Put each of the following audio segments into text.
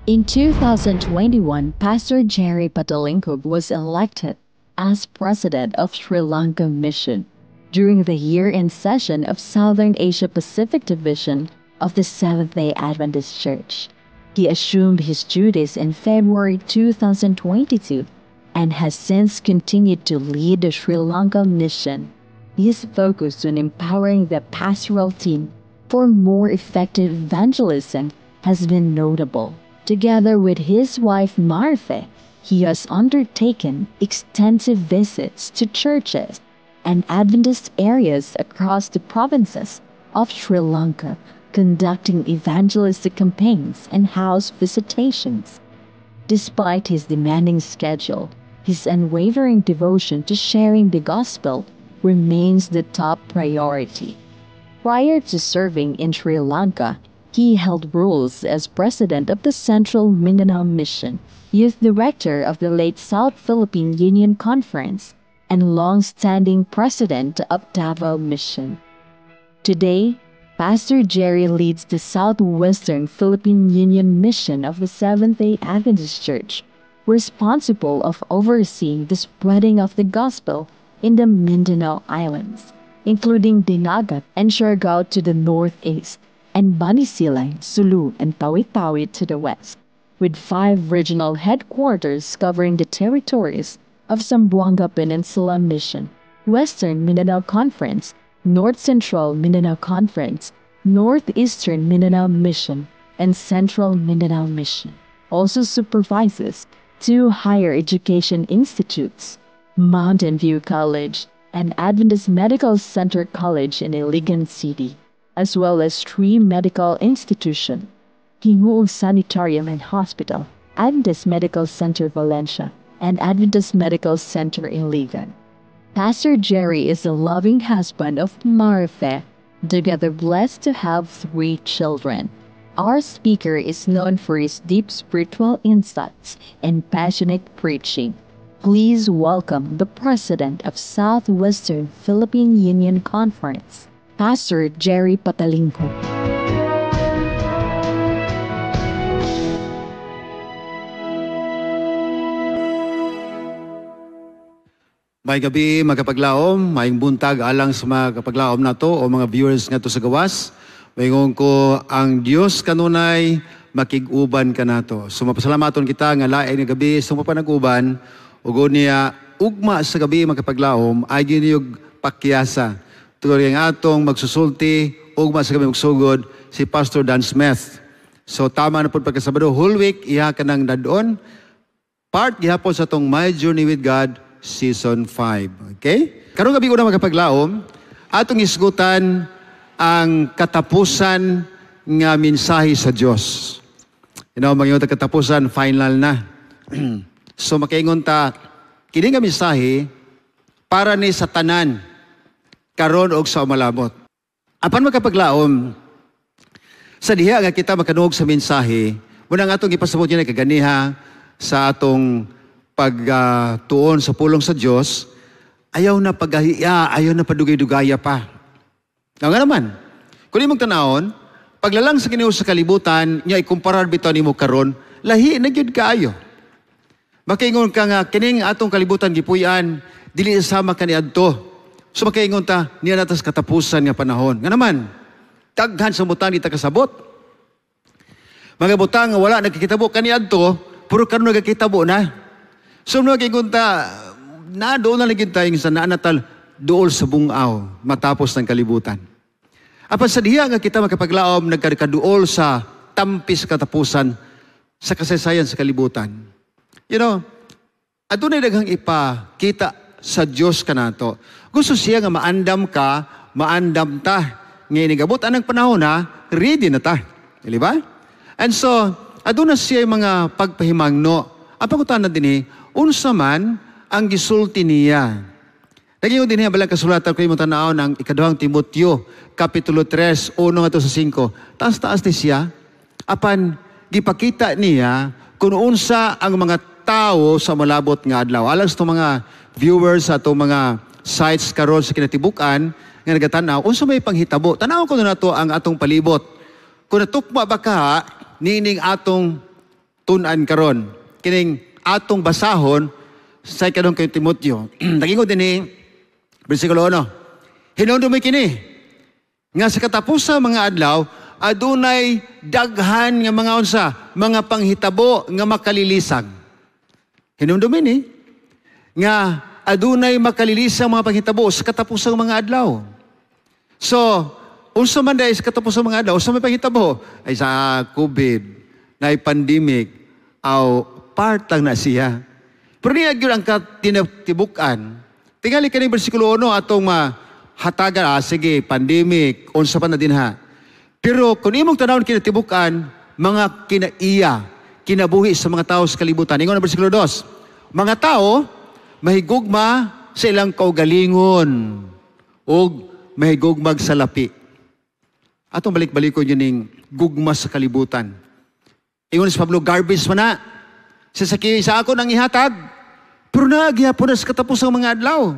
In 2021, Pastor Jerry Patalinghug was elected as president of Sri Lanka Mission during the year-end session of Southern Asia Pacific Division of the Seventh-day Adventist Church. He assumed his duties in February 2022 and has since continued to lead the Sri Lanka Mission. His focus on empowering the pastoral team for more effective evangelism has been notable. Together with his wife Marife, he has undertaken extensive visits to churches and Adventist areas across the provinces of Sri Lanka, conducting evangelistic campaigns and house visitations. Despite his demanding schedule, his unwavering devotion to sharing the gospel remains the top priority. Prior to serving in Sri Lanka, he held roles as president of the Central Mindanao Mission, youth director of the late South Philippine Union Conference, and long-standing president of Davao Mission. Today, Pastor Jerry leads the Southwestern Philippine Union Mission of the Seventh-day Adventist Church, responsible of overseeing the spreading of the gospel in the Mindanao Islands, including Dinagat and Siargao to the northeast, and Banisilan, Sulu, and Tawi-Tawi to the west, with 5 regional headquarters covering the territories of Zamboanga Peninsula Mission, Western Mindanao Conference, North Central Mindanao Conference, Northeastern Mindanao Mission, and Central Mindanao Mission. Also supervises 2 higher education institutes, Mountain View College and Adventist Medical Center College in Iligan City, as well as 3 medical institutions, Gingoog Sanitarium and Hospital, Adventist Medical Center Valencia, and Adventist Medical Center Iligan. Pastor Jerry is the loving husband of Marife, together blessed to have 3 children. Our speaker is known for his deep spiritual insights and passionate preaching. Please welcome the president of Southwestern Philippine Union Conference, Pastor Jerry Patalinghug. May gabi magkapaglaom, maayong buntag alang sa mga kapaglaom nato o mga viewers ngadto sa gawas. Maingon ko ang Dios kanunay makig-uban kanato. So mapasalamaton kita nga lain nga gabi sa mapanag-uban ug niya ugma sa gabi magkapaglaom ay giniyog pakyasa. Tuloy ang atong magsusulti ugma sa gabi magsugod si Pastor Dan Smith. So tama na pud pagka Sabado whole week iha ka nang dadon. Part gihapon sa atong My Journey with God Season 5. Okay? Karong gabi una magkapaglaom, atong isgutan ang katapusan nga mensahe sa Dios. You know, mangingon ta katapusan, final na. So makaingon ta, kini nga mensahe para ni sa tanan karon og sa umalabot. Apan magkapaglaom, sa diha nga kita makaduog sa mensahe, muna ang atong ipasabot niya kaganiha sa atong pagtuon sa pulong sa Dios, ayaw na paggahiya, ayaw na padugay-dugaya pa. Nga nga naman, kung imong tanawon, paglalang sa Ginoo sa kalibutan, niya ikumparar bitaw nimo karon, lahi na gyud kaayo. Makaingon ka nga kining atong kalibutan gipuy-an, dili sama kaniadto. So makaingon ta, niya natas katapusan nga panahon. Nga naman, daghan sa butang di ta kasabot. Mga butang nga wala nagkikitabo kaniadto, puro karon nagkikitabo na. So makaingon ta, na doon na lagi tayo sa naanatal dool sa bungaw matapos ng kalibutan. Apan sa diha nga kita makapaglaom nagkaduol sa tampis katapusan sa kasaysayan sa kalibutan. You know, adunay daghang ipakita sa Dios kanato. Gusto siya nga maandam ka, maandam ta. Ngayon, inigabot anang panahon na, ready na ta. Di ba? And so, aduna siya yung mga pagpahimangno. Ang pangutana din unsa man ang gisulti niya. Naging din niya balang kasulatan ko imong tan-awon ang ikaduhang Timoteo, Kapitulo 3, 1 ngadto sa 5. Taas-taas ni siya. Apan gipakita niya kung unsa ang mga tao sa malabot nga adlaw. Alang sa itong mga viewers sa itong mga sites karon sa kinatibuk-an nga nagatan-aw, unsa may panghitabo. Tan-aw ko na nato ang atong palibot. Kung natukma ba ka niining atong tunan karon. Kining atong basahon sa ikalong kay Timoteo. Nagingon dinhi, bersikulo 1. Hinumdumi kini nga sa katapusan mga adlaw adunay daghan nga mga unsa, mga panghitabo nga makalilisang. Hinumdumi ni nga adunay makalilisang mga panghitabo sa katapusang mga adlaw. So, unsa man dahil sa katapusang mga adlaw, unsa may panghitabo? Ay sa COVID, na pandemic, aw part lang na siya. Pero niya gyud ang katibuk-an. Tingali kani bersikulo 1 atong mahatagan, sige, pandemic, unsa pa na dinha. Pero kung imong tanawon kinatibuk-an, mga kinaiya, kinabuhi sa mga tao sa kalibutan. Ingon ang bersikulo 2, mga tao mahigugma sa ilang kaugalingon ug mahigugmag sa lapi. Atong balik-balikon yun ning gugma sa kalibutan. Ingon si Pablo, garbage man na. Sa saki sa ako nang ihatag. Pero naagyapon na sa katapusang mga adlaw.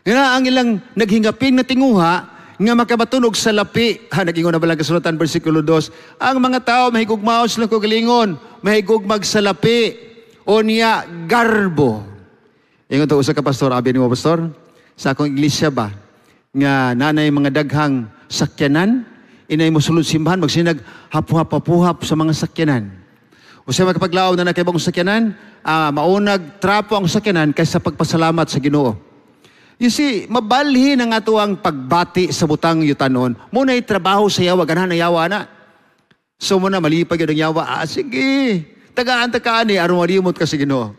Nga ang ilang naghingapin na tinguha nga makabatunog sa lapi. Ha, nagingon na balang kasulatan, versikulo 2. Ang mga tao mahigugmaon silang kaugalingon, mahigugmag sa lapi, o niya garbo. Ingon to usa ka pastor, abi nimo pastor, sa akong iglesia ba, nga nanay mga daghang sakyanan, inay mo sulod simbahan, magsinag hapuhap-hapuhap sa mga sakyanan. Usa makapaglaom na nakaibang sakyanan, maunag trapo ang sakyanan kaysa pagpasalamat sa Ginoo. You see, mabalhin ang ato ang pagbati sa butang yutanon. Muna'y trabaho sa yawa, ganahan ang yawa na. So muna, malipag yun ang yawa. Sige, tagaan takaan eh, aron malimot ka sa Ginoo.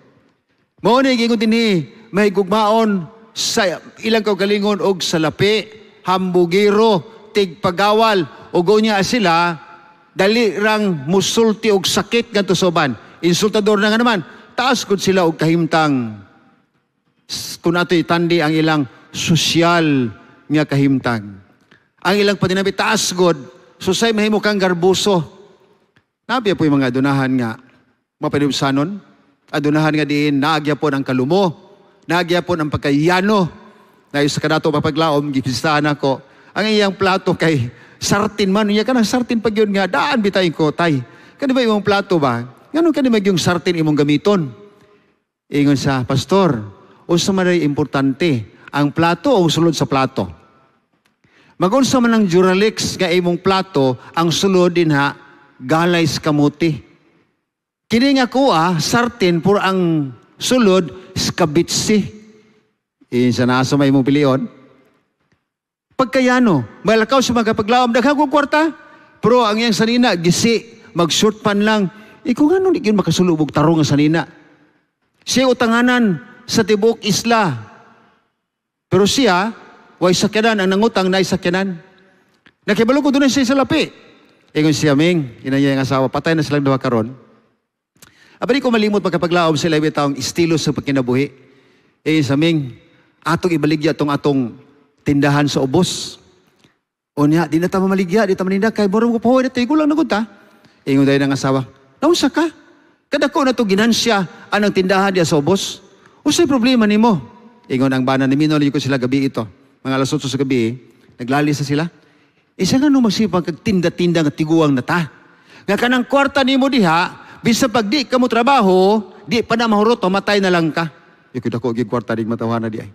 Mao na gingon dinhi, may gugmaon sa ilang kaugalingon og sa lapi, hambugiro, tigpagawal, ug unya sila dali rang musulti og sakit ngadto sa uban. Insultador na nga naman, taas gud sila og kahimtang. Kung ato itandi ang ilang sosyal nga kahimtang. Ang ilang padinabi taas gud, susay mahimo kang garbuso. Nabiya po yung mga adunahan nga mapanibsanon. Adunahan nga diin naagyapon ang kalumo, naagyapon ang pagkayano. Na sa kadato mapaglaom, gipistahan ako. Ang iyang plato kay sartin man, iya ka ng sartin pag yun nga, daan bitayin ko, tay. Kani ba imong plato ba? Ngano kani ba yung sartin imong gamiton? Ingon sa pastor, unsa man ay importante, ang plato o sulod sa plato? Magunsa man ang Duralex nga imong plato, ang sulod din ha, galay sa kamuti. Kini nga kuha, sartin, puro ang sulod, skabitsi. Insa na sa may imong pilion. Pagkayano, malakaw sa mga paglaom, daghang kong kwarta. Pero ang iyang sanina, gisi, mag-short pan lang. Ikaw nga nung yun makasulubog tarong ang sanina. Siya utanganan sa tibok isla. Pero siya, way sakyanan, ang nangutang na sakyanan. Nakibalo ko doon siya sa lapi. Ingon siya, Ming, ina niya ang asawa, patay na silang duha karon. Abali ko malimot magkapaglaom sila taong estilo sa pagkinabuhi. Eh, sa Ming, atong ibaligya atong atong tindahan sa ubos. O niya, di na ta mamaligya, di ta maninda, kay borong ko pahoy na tayo, gulang na ta. Ingon tayo ng asawa, naunsa ka? Kadako na to ginansya anang tindahan diya sa ubos. Usay problema nimo? Ingon ang bana ni Minol, ko sila gabi ito. Mga alas 8 sa gabi, naglalis na sila. Isa nga nung magsipag kag tinda-tinda nga tiguang na ta. Nga kanang kwarta nimo diha, bisa pag di ka mo trabaho, di pa na mahurot, matay na lang ka. Ikot ako, gyud kwarta di matawana di ay.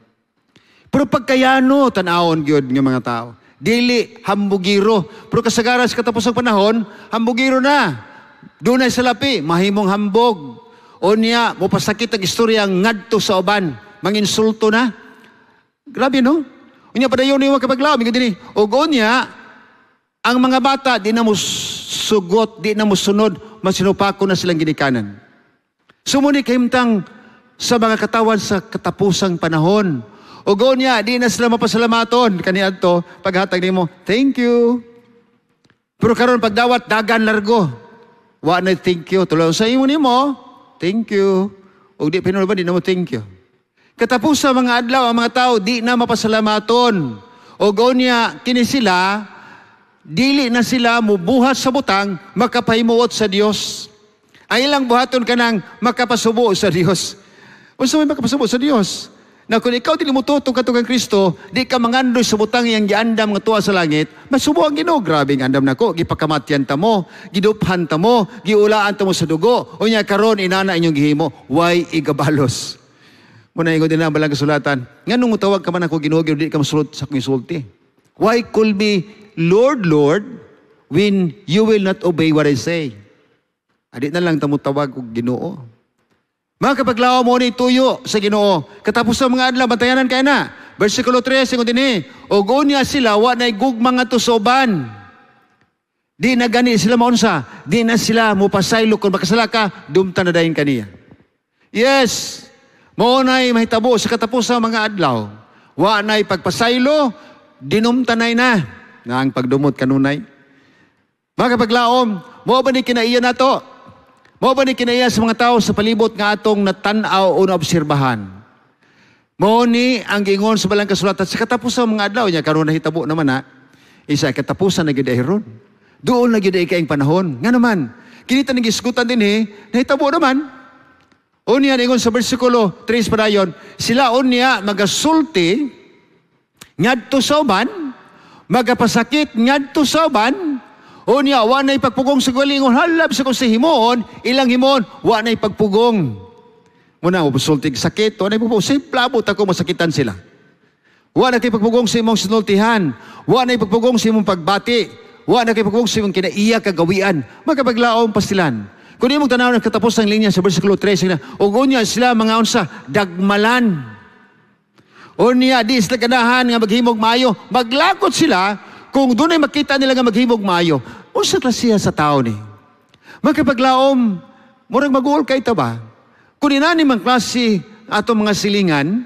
Pero pagkayano, tan-awon gyud nga mga tao. Dili, hambugiro. Pero kasagaran sa katapusang panahon, hambugiro na. Dunay sa lapi, mahimong hambog. O niya, mupasakit ang istorya ngadto sa uban. Manginsulto na. Grabe, no? Unya, padayon niyo makapaglaom. Ingon dinhi. O niya, ang mga bata, di na mo sugot, di na mo sunod, masinupako na silang ginikanan. Sumuni kahimtang sa mga katawan sa katapusang panahon. O niya, di na sila mapasalamaton. Kaniadto, paghatag nimo, thank you. Pero karon pagdawat, dagan largo. Wa na thank you. Tuloy sa imo nimo, thank you. O di pinul ba, di na mo thank you. Katapos sa mga adlaw, ang mga tao, di na mapasalamaton. O niya, kini sila, dili na sila mubuhat sa butang, makapahimuot sa Dios. Ang ilang buhaton kanang makapasubo sa Dios. Unsa may makapasubo sa Dios? Na kung ikaw dili mo tuo kadto kang Kristo, di ka mangandoy sa butang iyang giandam nga tuwa sa langit, masubo ang Ginoo. Grabe ang andam nako, gipakamatyan ta mo, giduphan ta mo, giulaan ta mo sa dugo. Unya karon inana inyong gihimo, way igabalos. Muna ingon din ang balang kasulatan. Nganong mutawag ka man ako Ginoo, di ka mosulod sa akong isulti? Why call me Lord, Lord, when you will not obey what I say? Adi na lang ta motawag og Ginoo. Mga kapaglaom, mo ni tuyo sa Ginoo. Katapos sa mga adlaw, bantayanan kay na. Versikulo 3, ingon dinhi, "Og unya sila wa nay gugma ngadto sa uban." Di na gani sila maunsa, di na sila mupasaylo kung makasala ka, dumta na dayon kaniya. Yes, mao nay mahitabo sa katapos sa mga adlaw. Wa nay pagpasaylo, dinumtanay na. Na ang pagdumot kanunay. Mga kapaglaom, mo ba ni kinaiya nato? Mo ba ni kinaiya sa mga tao sa palibot nga atong natan-aw o naobserbahan? Mao ni ang giingon sa balang kasulatan sa katapos sa mga adlaw niya karon nahitabo naman na isa katapusan na gyud ay ron. Duol na gyud ay kaing panahon. Nga naman, kini tanan gisgutan dinhi, nahitabo naman. Unya ingon sa bersikulo 3 padayon, sila unya magasulti ngadto sa uban, magapasakit ngadto sa uban, unya wa nay pagpugong sa galingon, halab sa kung sa himuon, ilang himuon, wa nay pagpugong. Muna, sultig sakit, wa nay pagpugong, simple abot ako masakitan sila. Wa na kay pagpugong sa imong sinultihan, wa na pagpugong sa imong pagbati, wa na kay pagpugong sa imong kinaiya kagawian, magkapaglaom pastilan. Kung imong tanaw ng katapos ang linya sa versikulo 3, sila, ug unya sila mga unsa, dagmalan. Unya, di sila ganahan nga maghimog maayo. Maglakot sila kung dunay makita nila nga maghimog maayo. Unsa klasiya sa tao ni? Magkapaglaom, murag mag-uol kay ta ba? Kung inani man klase atong mga silingan,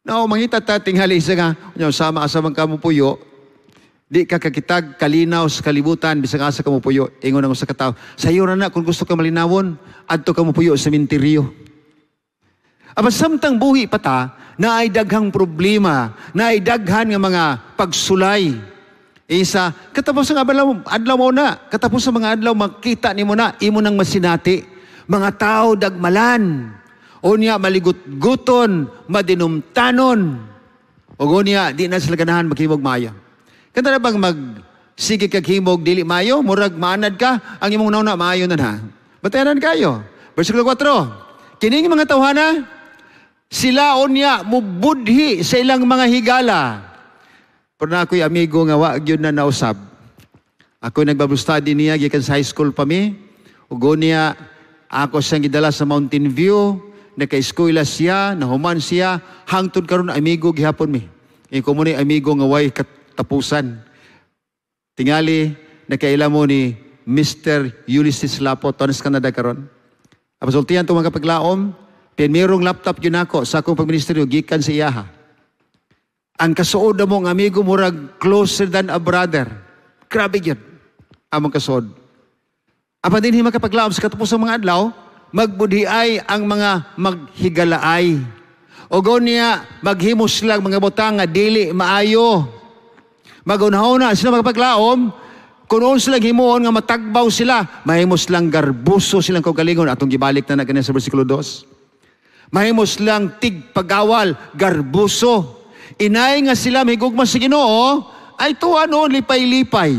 na mangita ta tinghali sa nga, unya sama asa man ka mo puyo, di ka kakitag kalinaw sa kalibutan bisag asa ka mo puyo, ingon ang usa ka tawo. Sayo ra na kung gusto ka malinawon, adto ka mo puyo sa sementeryo. Apan samtang buhi pa ta, naay daghang problema, naay daghan nga mga pagsulay. Isa, katapos ang adlaw, adlaw mo na, katapos sa mga adlaw, makita nimo na, imo nang masinati. Mga tao dagmalan. Unya maligot-guton, madinumtanon. O unya, di na sila ganahan maghimog maayo. Kanta na bang mag sige kag himog dili maayo, murag maanad ka, ang imong nauna maayo na na. Batayanan kayo. Versikulo 4. Kining mga tawhana, sila unya mubudhi sa ilang mga higala. Pero na ako'y amigo nga wa gyud na nausab. Ako nag-Bible study niya gikan sa high school pa mi. Ug niya ako siyang gidala sa Mountain View, naka-eskwela siya, nahuman siya, hangtod karon amigo gihapon mi. Iko mo ni amigo nga way katapusan. Tingali nakaila mo ni Mr. Ulysses Lapo, Tones Canada karon. Apasultihan to mga paglaom, pinmirong laptop yun ako sa akong pagministeryo gikan sa iyaha. Ang kasuod na mong amigo murag closer than a brother. Grabe yun. Among kasuod. Apan din makapaglaom sa katapos mga adlaw, magbudhiay ang mga maghigalaay. O niya, maghimos lang mga butang nga dili maayo. Magunahona sila magpaglaom, kung noon silang himuon nga matagbaw sila, mahimos lang garbuso silang kaugalingon. Atong gibalik na na ganyan sa versikulo 2. Mahimos lang tigpagawal, garbuso. Inay nga sila mahigugma sa Ginoo, ay tuwa noon lipay-lipay.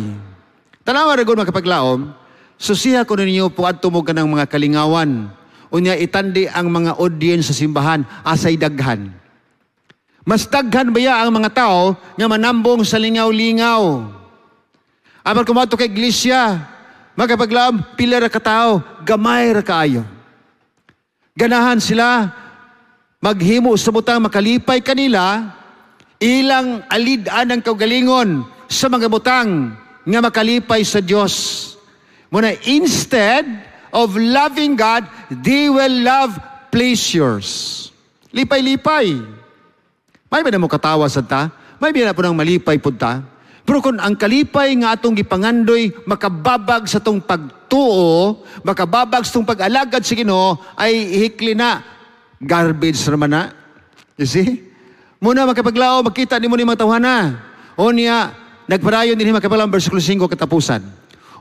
Tanawa ra gud makapaglaom, susiha ko ninyo po adto mo kanang mga kalingawan. Unya itandi ang mga audience sa simbahan asay daghan. Mas daghan baya ang mga tao nga manambong sa lingaw-lingaw. Apan kumato kay iglesia, makapaglaom pila ra ka tawo, gamay ra kaayo. Ganahan sila maghimo sa butang makalipay kanila, ilang alid-an ang kaugalingon sa mga butang nga makalipay sa Dios. Muna, instead of loving God, they will love pleasures. Lipay-lipay. May ba na mo katawa sa ta? May ba na po ng malipay punta? Pero kung ang kalipay nga atong gipangandoy makababag sa tong pagtuo, makababag sa tong pag-alagad sa Ginoo, ay hikli na. Garbage naman na. You see? Muna makapaglao, makita nimo ni mga tawhana. O niya, nagparayon din makapaglaom, versikulo 5 katapusan.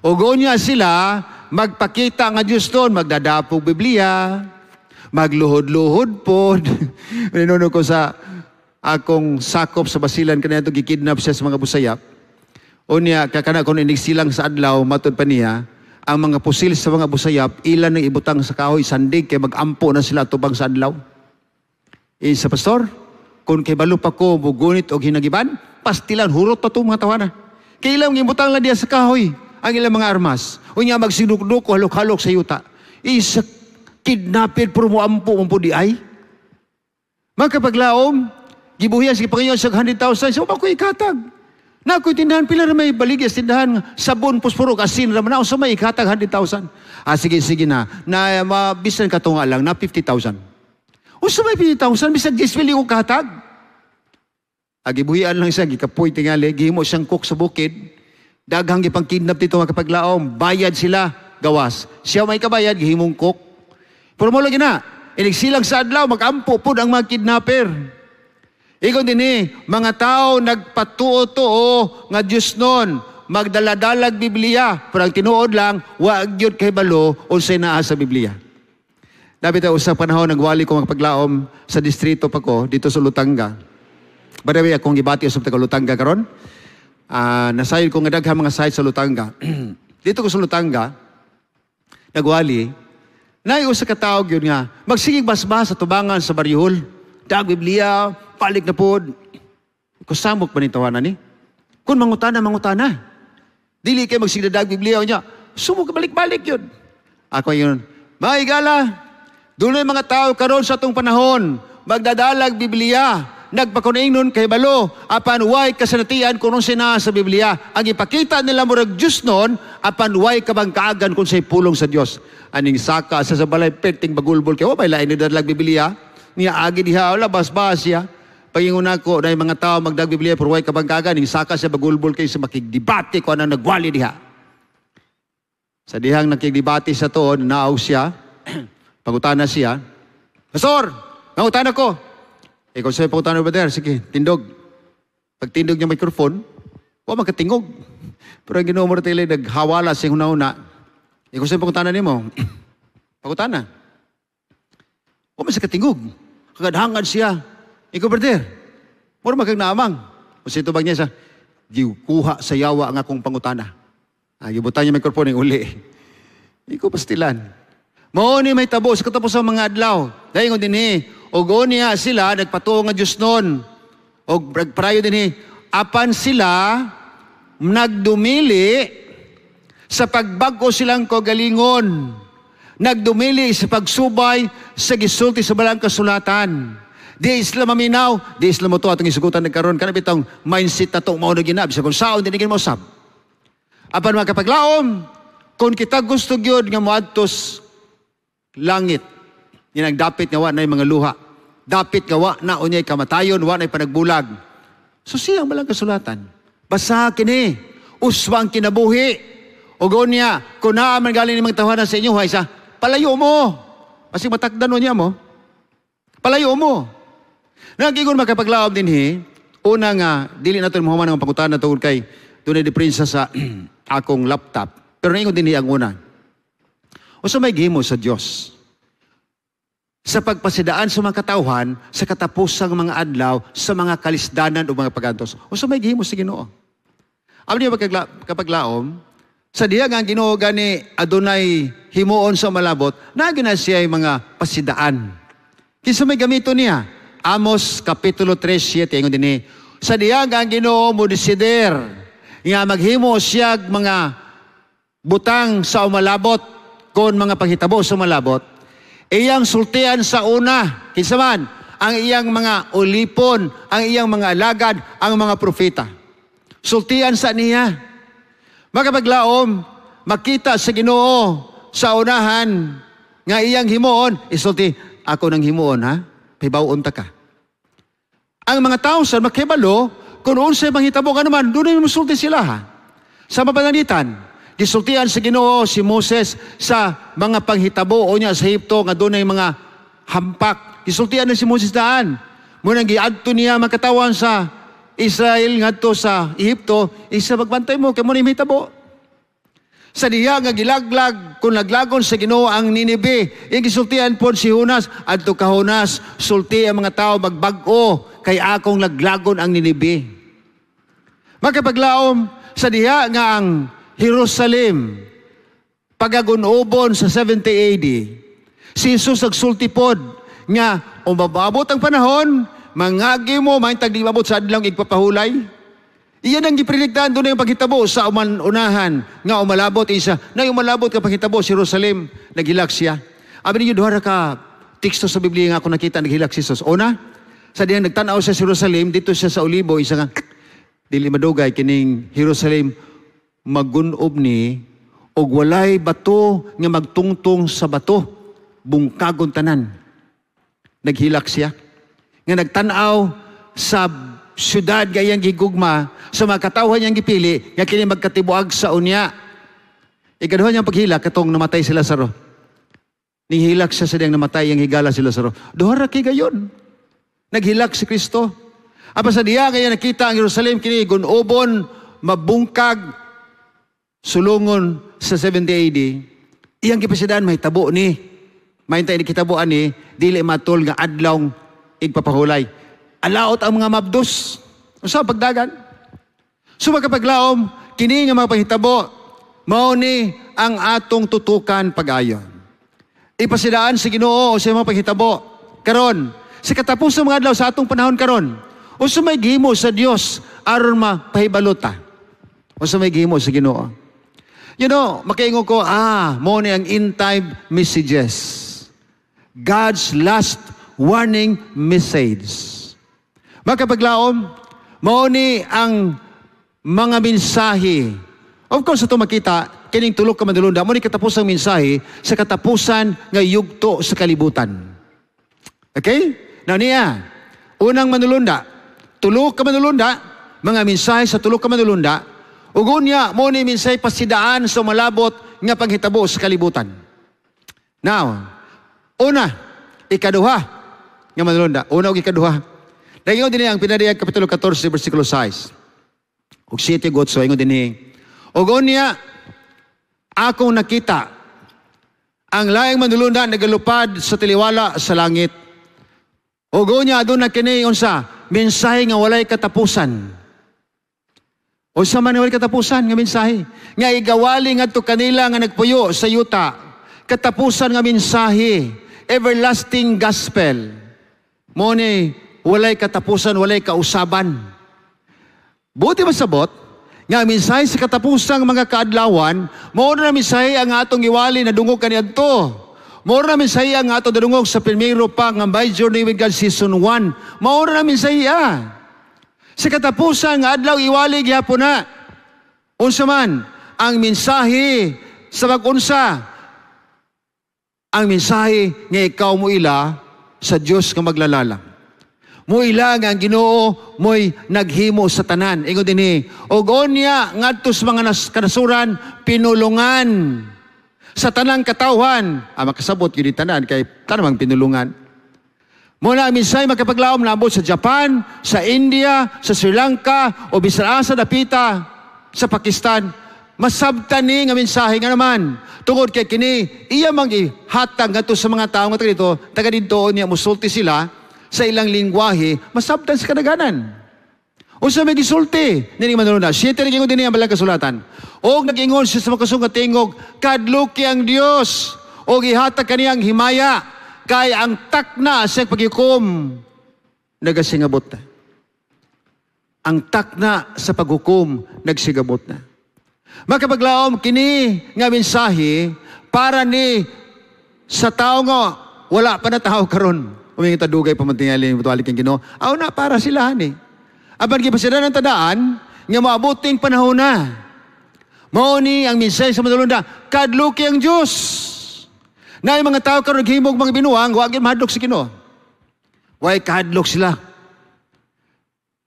O niya sila, magpakita nga Diyos doon, magdadapog Biblia, Magluhod-luhod pod. Ninuno ko sa akong sakop sa Basilan kaniya gikidnap siya sa mga Busayap. Unya kakana kon inig silang sa adlaw matud pa niya ang mga pusil sa mga Busayap ilan nang ibutang sa kahoy sandig kay magampo na sila tubang sa adlaw. Sa pastor, kung kay balo pa ko mugunit og hinagiban, pastilan hurot pa to mga tawana. Kay ilang ibutang lang diya sa kahoy ang ilang mga armas. Unya magsinukduk o halok-halok sa yuta. Isa kidnapid pero mo ampo mo po di ay. Magkapaglaom, gibuhian sa Panginoon sa 100,000, so ko ikatag. Na ako'y tindahan, pila na may baligya sa tindahan, sabon, posporo, asin, raman na, sa may ikatag 100,000. Ah, sige, sige na, na mabisan ka tunga lang, na 50,000. O sa may 50,000, bisag 10 mil ko katag. Agibuhian lang siya, gikapoy tingali, gihimo siyang cook sa bukid, daghang gipang kidnap dito mga kapaglaom, bayad sila, gawas. Siya may kabayad, gihimong cook. Pero mo lagi na, inig silang sa adlaw, magampo pud ang mga kidnapper. Ikaw din eh, mga tao nagpatuo-tuo nga Diyos nun, magdaladalag Biblia, pero ang tinuod lang, wag yun kay balo, unsay naa sa Biblia. Dapat tayo usap panahon, nagwali ko magpaglaom sa distrito pa ko, dito sa Lutanga. By the way, akong gibati usap taga Lutanga karon. Nasayod ko nga daghang mga site sa Lutanga. Dito ko sa Lutanga, nagwali, naay usa ka tawo gyud nga magsigig basbas sa tubangan sa baryuhol. Dag Biblia, balik na pod. Kusamok pa ni tawanan ni. Kung mangutana, mangutana. Dili kay magsigdadag Biblia niya. Sumok balik-balik yun. Ako yun, mga igala, dunay mga tao karon sa atong panahon, magdadalag Biblia, nagpakunaingnon kay balo, apan way kasanatian kung unsay naa sa Biblia. Ang ipakita nila murag Diyos nun, apan way kabangkaagan kung say pulong sa Dios. Aning saka sa balay perting bagulbol kay wa may lain ni dalag Biblia. Niya agi diha wala basbas siya. Pagingon ako na mga tao magdag Biblia pero way kabangkagan ning saka siya bagulbol kay sa makigdebate ko anang nagwali diha. Sa dihang nakigdebate sa tuon, naog siya. Pangutana siya. Pastor, mangutana ko. Eh, kung sa'yo pangutana, brother, sige, tindog. Pag tindog niya microphone, wa makatingog. Pero ang Ginoo mo tili naghawala sa huna-huna. Eh, kung sa'yo pangutana nimo, pangutana. Wa man siya katingog. Kagadhangad siya. Ikaw, brother, mura magkag naamang. O sa tubag niya sa, gikuha sa yawa ang akong pangutana. Ah, gibutan niya microphone yung uli. Ikaw pastilan. Mao ni may tabo sa katapos sa mga adlaw. Dahil din eh, og niya sila nagpatuo nga Dios nun. Og nagprayo din eh, apan sila nagdumili sa pagbag-o silang kagalingon. Nagdumili sa pagsubay sa gisulti sa balang kasulatan. Di sila maminaw, di sila mo to atong isugutan nagkaroon kana bitong mindset na to mao na ginab sa kung saon dinigin mo sab. Apan mga kapaglaom, kung kita gusto gyud nga moadtos langit, yan ang dapit nga wa na mga luha. Dapit nga wa na unyay kamatayon, wa na'y panagbulag. So siyang balang kasulatan. Basa kini, uswang kinabuhi. O niya, kung naa man galing ni mga tawanan sa inyo, hay sa, palayo mo. Kasi matakdan niya mo. Palayo mo. Nagigon makapaglaom din hi, una nga, dili natin mahuman ang pangutana tungkol kay dunay diferensya sa akong laptop. Pero naingon din hi ang una. O sa may gihimo sa Dios sa pagpasidaan sa mga katawhan sa katapusang mga adlaw sa mga kalisdanan o mga pagantos. O sa may gihimo sa Ginoo. Amo niya kapaglaom, sa diya nga ang Ginoo gani adunay himuon sa malabot, naa na siya mga pasidaan. Kinsa may gamito niya? Amos Kapitulo 3:7 ingon dinhi. Sa diya nga ang Ginoo mo desider nga maghimo siya mga butang sa umalabot kon mga panghitabo sa umalabot, iyang sultian sa una, kinsa man, ang iyang mga ulipon, ang iyang mga alagad, ang mga propeta. Sultian sa niya. Makapaglaom, makita sa Ginoo sa unahan nga iyang himuon, isulti, ako nang himuon ha, pibawon ta ka. Ang mga tao sa makibalo, kung unsay manghitabo ka naman, doon ay musulti sila ha. Sa mapananitan, gisultian sa Ginoo si Moses sa mga panghitabo o niya sa Ehipto nga doon ay mga hampak. Gisultian na si Moses daan. Munang giadto niya makatawan sa Israel ngadto sa Ehipto, isa magbantay mo kay mo ni mahitabo. Sa diha nga gilaglag kung laglagon sa Ginoo ang Ninibe, iyang gisultian pod si Jonas, "Adto ka, Jonas, sulti ang mga tao magbag-o kay akong laglagon ang Ninibe." Makapaglaom, sa diha nga ang Jerusalem pagagun-obon sa 70 AD, si Jesus nagsulti pod nga umabot ang panahon, mangagi mo, mahintag di mabot sa adlaw igpapahulay. Iyan ang giprediktahan doon yung paghitabo sa umanunahan nga umalabot isa. Na umalabot ka paghitabo sa Jerusalem, naghilak siya. Abi ninyo, duha ra ka teksto sa Biblia nga ako nakita naghilak si Jesus. Una, sa diyang nagtanaw sa Jerusalem, dito siya sa Olibo, isa nga, dili madugay kining Jerusalem magunob ni og walay bato nga magtungtong sa bato, bungkagon tanan. Naghilak siya. Nga nagtanaw sa syudad gayang gigugma sa mga katawhan niyang gipili nga kini magkatibuag sa unya. Ikaduha niyang paghilak katong namatay si Lazaro. Nihilak siya sa diyang namatay ang higala si Lazaro. Duha ra kay gayon. Naghilak si Kristo. Apa sa diya kaya nakita ang Jerusalem kini gunobon, mabungkag, sulungon sa 70 AD. Iyang gipasidaan mahitabo ni. Mahintay ni kitabuan ni dili matol nga adlaw igpapahulay. Alaot ang mga mabdos. Unsa pagdagan? So makapaglaom, kini nga mga panghitabo, mao ni ang atong tutukan pag-ayon. Ipasidaan sa Ginoo sa mga panghitabo. Karon, sa katapusan mga adlaw sa atong panahon karon, unsa may gihimo sa Dios aron mapahibalo ta? Unsa may gihimo sa Ginoo? Makaingon ko, mao ni ang end time messages. God's last warning message. Makapaglaom, mao ni ang mga mensahe. Of course, ito makita, kining tulo ka manulunda, mao ni katapusang mensahe sa katapusan nga yugto sa kalibutan. Okay? Now niya, unang manulunda, tulo ka manulunda, mga mensahe sa tulo ka manulunda, ug unya, mao ni mensahe pasidaan sa malabot nga panghitabo sa kalibutan. Now, una, ikaduha nga manulunda, una ug ikaduha. Nagingon din ang Pinadayag Kapitulo 14, versikulo 6. Ug 7 ug 8, ingon din. Ug unya, akong nakita ang laing manulunda nagalupad sa taliwala sa langit. Ug unya, aduna kini unsa mensahe nga walay katapusan. Unsa man walay katapusan nga mensahe? Nga igawali ngadto kanila nga nagpuyo sa yuta. Katapusan nga mensahe, everlasting gospel. Mo ni walay katapusan, walay kausaban. Buti masabot nga mensahe sa katapusang mga kaadlawan, mao na mensahe ang atong iwali na dungog kaniadto. Mao na mensahe ang atong nadungog sa primero pa nga My Journey with God Season 1. Mao na mensahe Sa katapusan nga adlaw iwali gihapon na. Unsa man ang mensahe sa pag-unsa? Ang mensahe nga ikaw mo ila sa Dios nga maglalalang. Muila nga ang Ginoo mo'y naghimo sa tanan. Ingon dinhi, og unya ngadto sa mga kanasuran pinulungan sa tanang katawhan. Makasabot gyud tanan kay tanang pinulungan. Mo na mensahe makapaglaom naabot sa Japan, sa India, sa Sri Lanka o bisan asa dapita sa Pakistan. Masabtan ni nga mensahe nga naman tungod kay kini iya mang ihatag ngadto sa mga tawo nga taga dito, taga didto niya musulti sila sa ilang lingwahe, masabtan sa kadaganan. Unsa may gisulti nining manulunda? Siyete nag-ingon dinhi ang balang kasulatan. Og nag-ingon siya sa makasung nga tingog, kadluki ang Dios og ihatag kaniyang himaya kay ang takna sa paghukom nagasingabot na. Ang takna sa paghukom nagsigabot na. Makapaglaom kini nga mensahe para ni sa tao nga wala pa na tao karon. Umingin ta dugay pa man tingali mutuali kang Ginoo. Aw na para sila ni. Apan gipasidan ang tadaan nga maabuting panahon na. Mao ni ang mensahe sa manulunda, kadluki ang Dios. Naay mga tao karon naghimog mga binuang, wa gyud mahadlok sa Ginoo. Way kahadlok sila.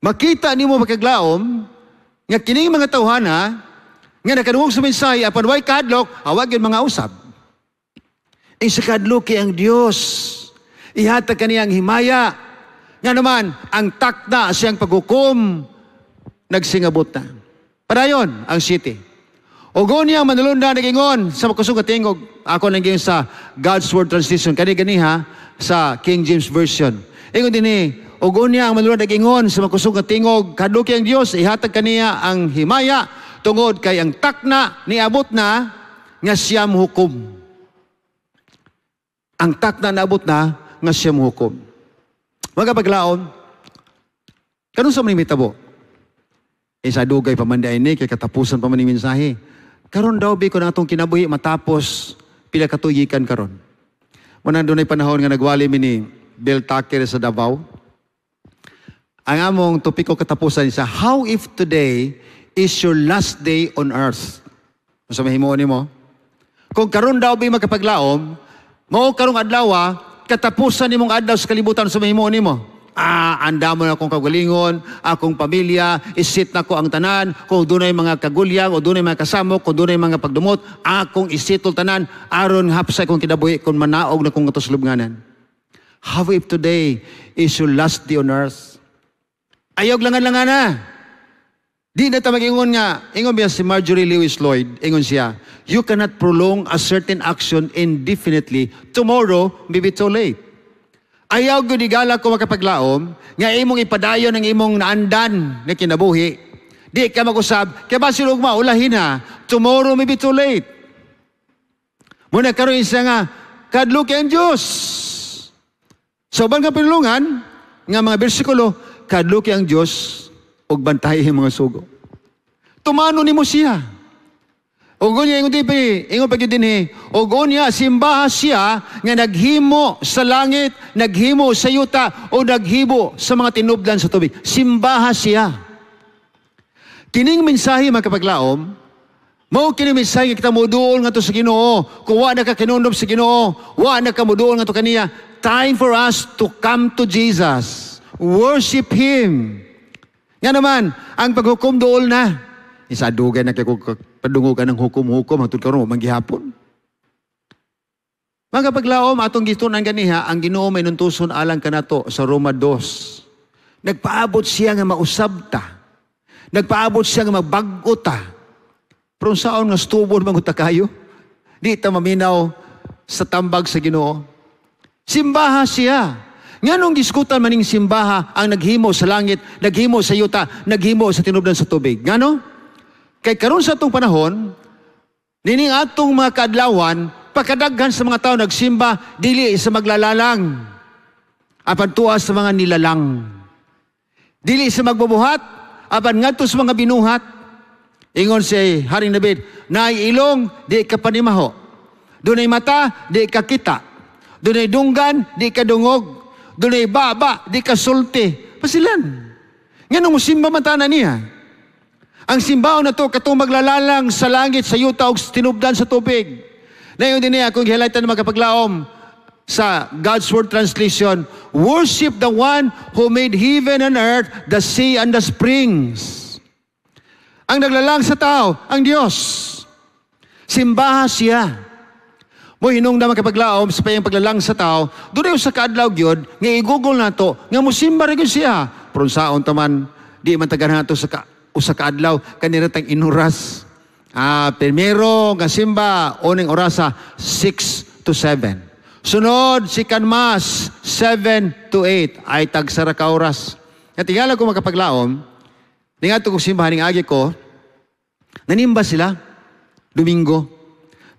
Makita nimo makaglaom nga kining mga tawhana nga nakadungog sa mensahe apan way kahadlok, wa gyud mga usab. Isa kadluki ang Dios. Ihatag kaniyang himaya. Nga naman, ang takna siyang paghukom, nagsingabot na. Padayon ang city. Ug unya ang manulondan nag-ingon sa makusog nga tingog. Ako nang sa God's Word Translation kani ganiha sa King James Version. Ingon dinhi, ug unya ang manulondan nag-ingon sa makusog nga tingog, "Kahadluki ang Dios, ihatag kaniya ang himaya tungod kay ang takna niabot na nga siya mohukom." Ang takna naabot na nga siya mohukom. Mga paglaom, kanunsa man mitabo? Eh, sa dugay pa man ni kay katapusan pa man ni mensahe. Karon daw bi kun atong kinabuhi matapos, pila ka tuig karon? Muna dunay panahon nga nagwali mi ni Bill Tucker sa Davao. Ang among topiko katapusan sa "How if today is your last day on earth?" Unsa mahimo nimo? Kung karon daw bi, makapaglaom, mao karong adlaw katapusan nimong adlaw sa kalibutan, unsa mahimo nimo? Ah, andamo na akong kagalingon, akong pamilya, i-set nako ang tanan, kung dunay mga kagulyang o dunay mga kasamok, kung dunay mga pagdumot, akong isettle tanan, aron hapsay kong kinabuhi kung manaog na kong ngadto sa lubnganan. How if today is your last day on earth? Ayaw langan-langan na. Di na ta mag-ingon nga, ingon biya si Marjorie Lewis Lloyd, ingon siya, "You cannot prolong a certain action indefinitely. Tomorrow may be too late." Ayaw gyud igala ko, makapaglaom, nga imong ipadayon ang imong naandan nga kinabuhi. Di ka mag-usab, kay basin ugma, ulahin na, tomorrow may be too late. Muna karon isa nga, kahadluki ang Diyos. Sa uban nga pinulungan, nga mga bersikulo, kahadluki ang Diyos, ug bantayi ang mga sugo. Tumano nimo siya. Ug unya ingon di ingon pa gyud dinhi, ug unya simbaha siya nga naghimo sa langit, naghimo sa yuta o naghimo sa mga tinubdan sa tubig. Simbaha siya. Kining mensahe, mga kapaglaom, mao kini mensahe nga kita moduol ngadto sa Ginoo. Kung wa na ka kinundob sa Ginoo, wa na ka moduol ngadto kaniya, time for us to come to Jesus. Worship Him. Nga naman, ang paghukom duol na. Isa dugay na kay padungog ng hukom-hukom hangtod karon man gihapon. Mga paglaom, atong gitun-an ganiha, ang Ginoo may nuntuson alang kanato sa Roma 2. Nagpaabot siya nga mausab ta. Nagpaabot siya nga magbag-o ta. Pero saon nga stubon man ta kayo? Di ta maminaw sa tambag sa Ginoo. Simbaha siya. Nganong giskutan maning simbaha ang naghimo sa langit, naghimo sa yuta, naghimo sa tinubdan sa tubig? Ngano? Kay karon sa atong panahon, nining atong mga kaadlawan, pakadaghan sa mga tao nagsimba dili sa maglalalang, apan tuwa sa mga nilalang. Dili sa magbubuhat, apan ngadto sa mga binuhat. Ingon si Haring David, "Naay ilong, di ka panimaho. Dunay mata, di ka kita. Dunay dunggan, di ka dungog. Dunay baba, di ka sulti." Pasilan. Nganong musimba man ta na niya? Ang simbaon na to, katong maglalalang sa langit, sa yuta, ug tinubdan sa tubig. Nayon din niya, kung highlightan ng makapaglaom sa God's Word Translation, "Worship the one who made heaven and earth, the sea and the springs." Ang naglalang sa tao, ang Diyos. Simbaha siya. Mo hinungdan, makapaglaom, sa payang paglalang sa tao, doon sa kaadlaw gyud nga i-google nato nga musimba ra gyud siya. Pero saon taman, di man tagan nato sa usa ka adlaw kanira tang inuras. Ah, primero nga simba uning orasa 6 to 7. Sunod second mass 7 to 8 ay tagsara ka oras. Nga tingala ko, makapaglaom, ningadto kong simbahan ning agi ko, nanimba sila Domingo.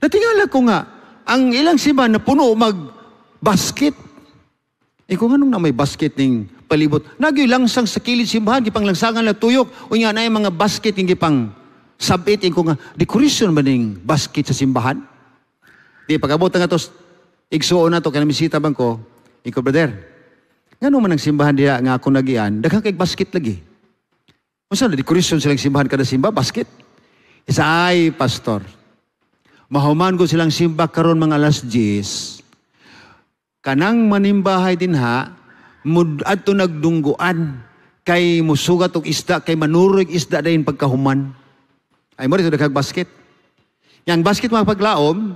Natingala ko nga ang ilang simbahan na puno mag basket. Eh kung anong na may basket ning palibot. Nagyoy langsang sa kilid simbahan, gipang langsangan na tuyok. Unya na mga basket ning gipang sabit ko nga decoration ba ning basket sa simbahan? Di pag-abot nga to igsuon na to kay namisita bang ko, iko, "Brother, ngano man ang simbahan diha nga ako nagian, daghan kay basket lagi. Unsa na decoration silang simbahan, kada simba basket?" Isa ay, "Pastor, mahuman ko silang simba karon mga alas 10. Kanang manimbahay dinha mud adto nagdungguan kay musugat og isda kay manuroy isda dayon pagkahuman." Ay mo rito daghang basket. Yang basket, mga paglaom,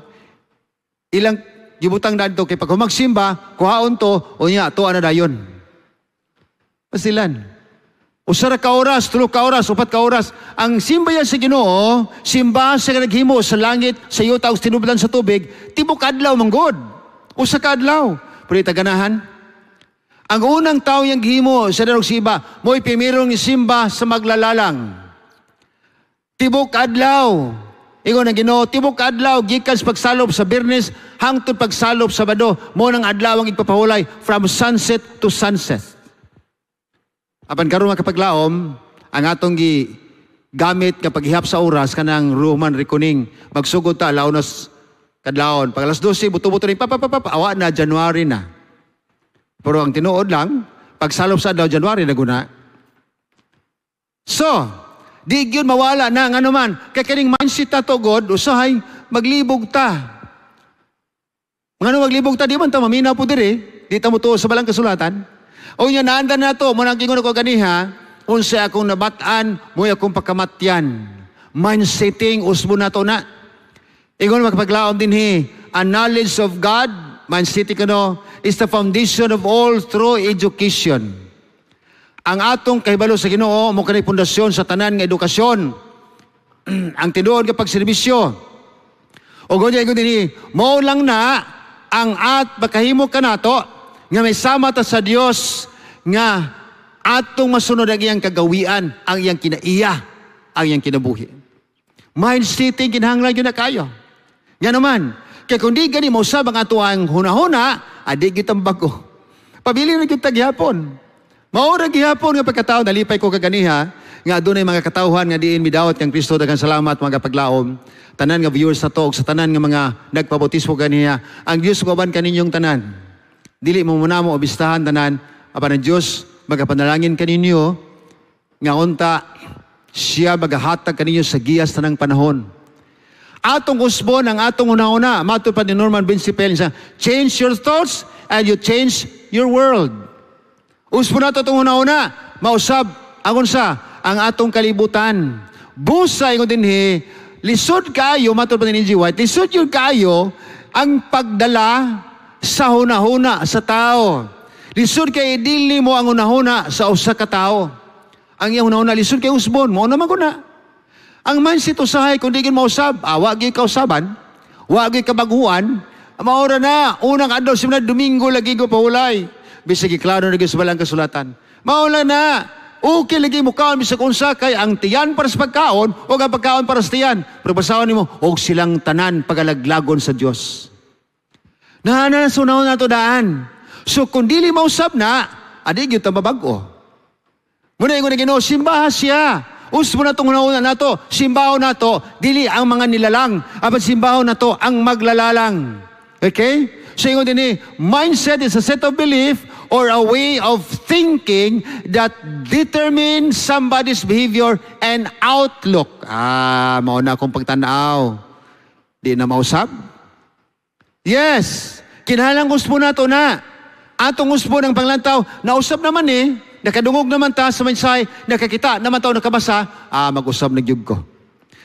ilang gibutang dadto kay pag magsimba, kuhaon to, unya to na dayon. Pasilan. Usa ra ka oras, 3 ka oras, 4 ka oras. Ang simbaya sa Ginoo, simba sa naghimo sa langit, sa yuta ug tinubdan sa tubig, tibok adlaw manggod. Usa ka adlaw. Pero itaganahan. Ang unang tao yang gihimo sa darog siba, mo'y pimirong simba sa maglalalang. Tibok adlaw. Ingon ang Ginoo, tibok adlaw gikan sa pagsalop sa Biyernes hangtod pagsalop sa Sabado, mo nang adlaw ang igpapahulay from sunset to sunset. Apan karon, mga kapaglaom, ang atong gi gamit nga paghihap sa oras kanang Roman reckoning. Magsugod ta 1:00 kadlawon. Pag alas 12, buto-buto rin, pa, pa, pa, pa, awa na, January na. Pero ang tinuod lang, pagsalop sa adlaw, January na guna. So, di gyud mawala na ang anuman. Kay kaning mindset ta to God, usahay, maglibog ta. Ngano maglibog ta, di man ta maminaw po diri, di ta mo tuo sa balang kasulatan. O nya naandan na to, mo nang gingon ko ganiha, unsa akong nabat-an, mo'y akong pakamatyan. Mindsetting, usbo na to na. Ingon makapaglaom dinhi, a knowledge of God, mindsetting kano, is the foundation of all true education. Ang atong kahibalo sa Ginoo mo kanay pundasyon sa tanan nga edukasyon. Ang tinuod nga pagserbisyo. O ganyan ingon dinhi, mao lang na ang at makahimo ka nato nga may sama ta sa Dios nga atong masunod ang iyang kagawian, ang iyang kinaiya, ang iyang kinabuhi. Mindsetting kinahanglan gyud na kayo. Nga naman, kay kung di gani mausab ang ato ang hunahuna, adi gyud ang bago. Pabili na gyud ta gihapon. Mao ra gihapon nga pagkatao, nalipay ko kaganiha nga adunay mga katawhan nga diin midawat kang Kristo. Daghang salamat, mga paglaom. Tanan nga viewers na to, sa tanan nga mga nagpabautismo ganiha, ang Dios moban kaninyong tanan. Dili mo muna mo obistahan tanan, apan ang Dios magapanalangin kaninyo nga unta siya magahatag kaninyo sa giyas tanang panahon. Atong usbon ang atong una-una, matud pa ni Norman Vincent Peale sa "Change your thoughts and you change your world." Usbon nato itong una-una, mausab ang unsa ang atong kalibutan. Busa ingon dinhi, lisod kayo, matud pa ni G. White, lisod yun kayo ang pagdala sa hunahuna sa tao. Lisod kay dili mo ang hunahuna sa usa ka tawo. Ang iyang hunahuna lisod kay usbon, mo naman ko na. Ang mindset usahay kung di gyud mausab, wa gyud kausaban, wa gyud kabaguhan, maura na unang adlaw sa Domingo lagi ko pahulay. Bisag klaro na gyud sa balang kasulatan. Maula na. Okay lagi mo kaon bisag unsa kay ang tiyan para sa pagkaon o ang pagkaon para sa tiyan. Pero basahon nimo og silang tanan pagalaglagon sa Dios. Na na sunaw na to daan. So kung dili mausab na, adi gyud ta mabag-o. Muna ingon ni Ginoo, simbaha siya. Usbo na itong una nato, simbahon nato, dili ang mga nilalang, apan simbahon nato ang maglalalang. Okay? So ingon din eh, mindset is a set of belief or a way of thinking that determines somebody's behavior and outlook. Ah, mao na akong pagtanaw. Di na mausab? Yes. Kinahanglan usbo nato na. Atong usbo ng panglantaw, nausab naman eh. Nakadungog naman ta sa mensahe, nakakita naman ta o nakabasa, mag-usab na gyud ko.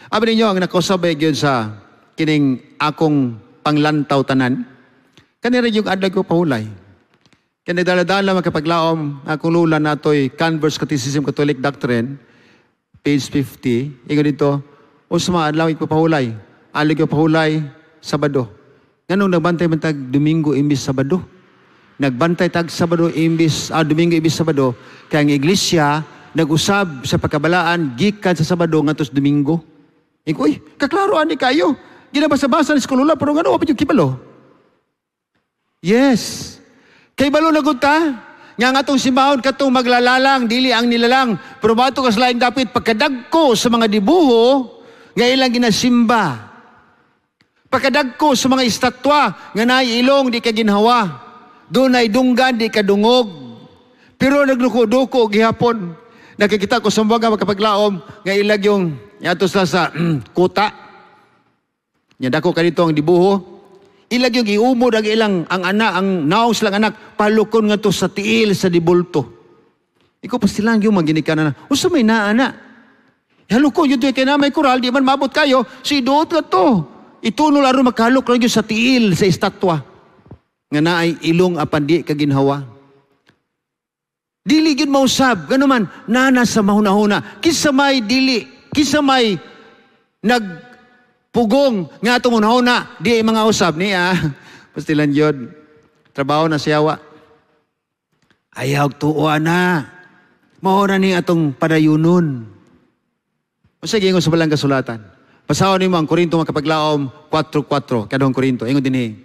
Abi ninyo, ang nakausab ay gyud sa kining akong panglantaw tanan. Kanira yung adlaw ko pahulay. Kaya nagdala-dala makapaglaom, akong lula natoy Converse Catechism Catholic Doctrine, page 50. Ingon dito, usma adlaw ipapahulay. Alig ko pahulay, Sabado. Nganong nagbantay man tag Domingo imbis Sabado? Nagbantay tag Sabado imbis, Domingo imbis Sabado, kaya ang iglesia nag-usab sa pagkabalaan gikan sa Sabado ngadto sa Domingo. Ingon, uy, kaklaro ani kayo. Ginabasa-basa ni eskwela, pero ngano wa pa yung kibalo? Yes. Kay balo na gud ta. Nga ang atong simbahon katong maglalalang, dili ang nilalang. Pero bato kas laing dapit pagkadagko sa mga dibuho nga ilang ginasimba. Pagkadagko sa mga estatwa nga naay ilong di ka ginhawa. Dunay dunggan di ka dungog. Pero nagduko-duko gihapon. Nakikita ko sa mga makapaglaom nga ilag yung yato sa kuta. Nya dako kadito ang dibuho. Ilag yung iumod ang ilang ang anak, ang naong silang anak palukon ngadto sa tiil sa dibulto. Ikaw pa silang yung maginikan na. Usa may naa na. Halukon yun kay na may kural di man maabot kayo si duot nga to. Itunol aron makalok lang yun sa tiil sa estatwa. Nga naay ilong apan di kaginhawa. Dili gyud mausab, ngano man nana sa mahuna-huna. Kinsa may dili, kinsa may nagpugong nga atong hunahuna, di mga usab niya. Pastilan yun. Trabaho na siyawa. Ayaw tuo na. Mao na ni atong padayunon. Unsa giingon sa balang kasulatan? Basahon nimo ang Korinto, mga kapaglaom, 4:4, kadong Korinto. Ingon dinhi.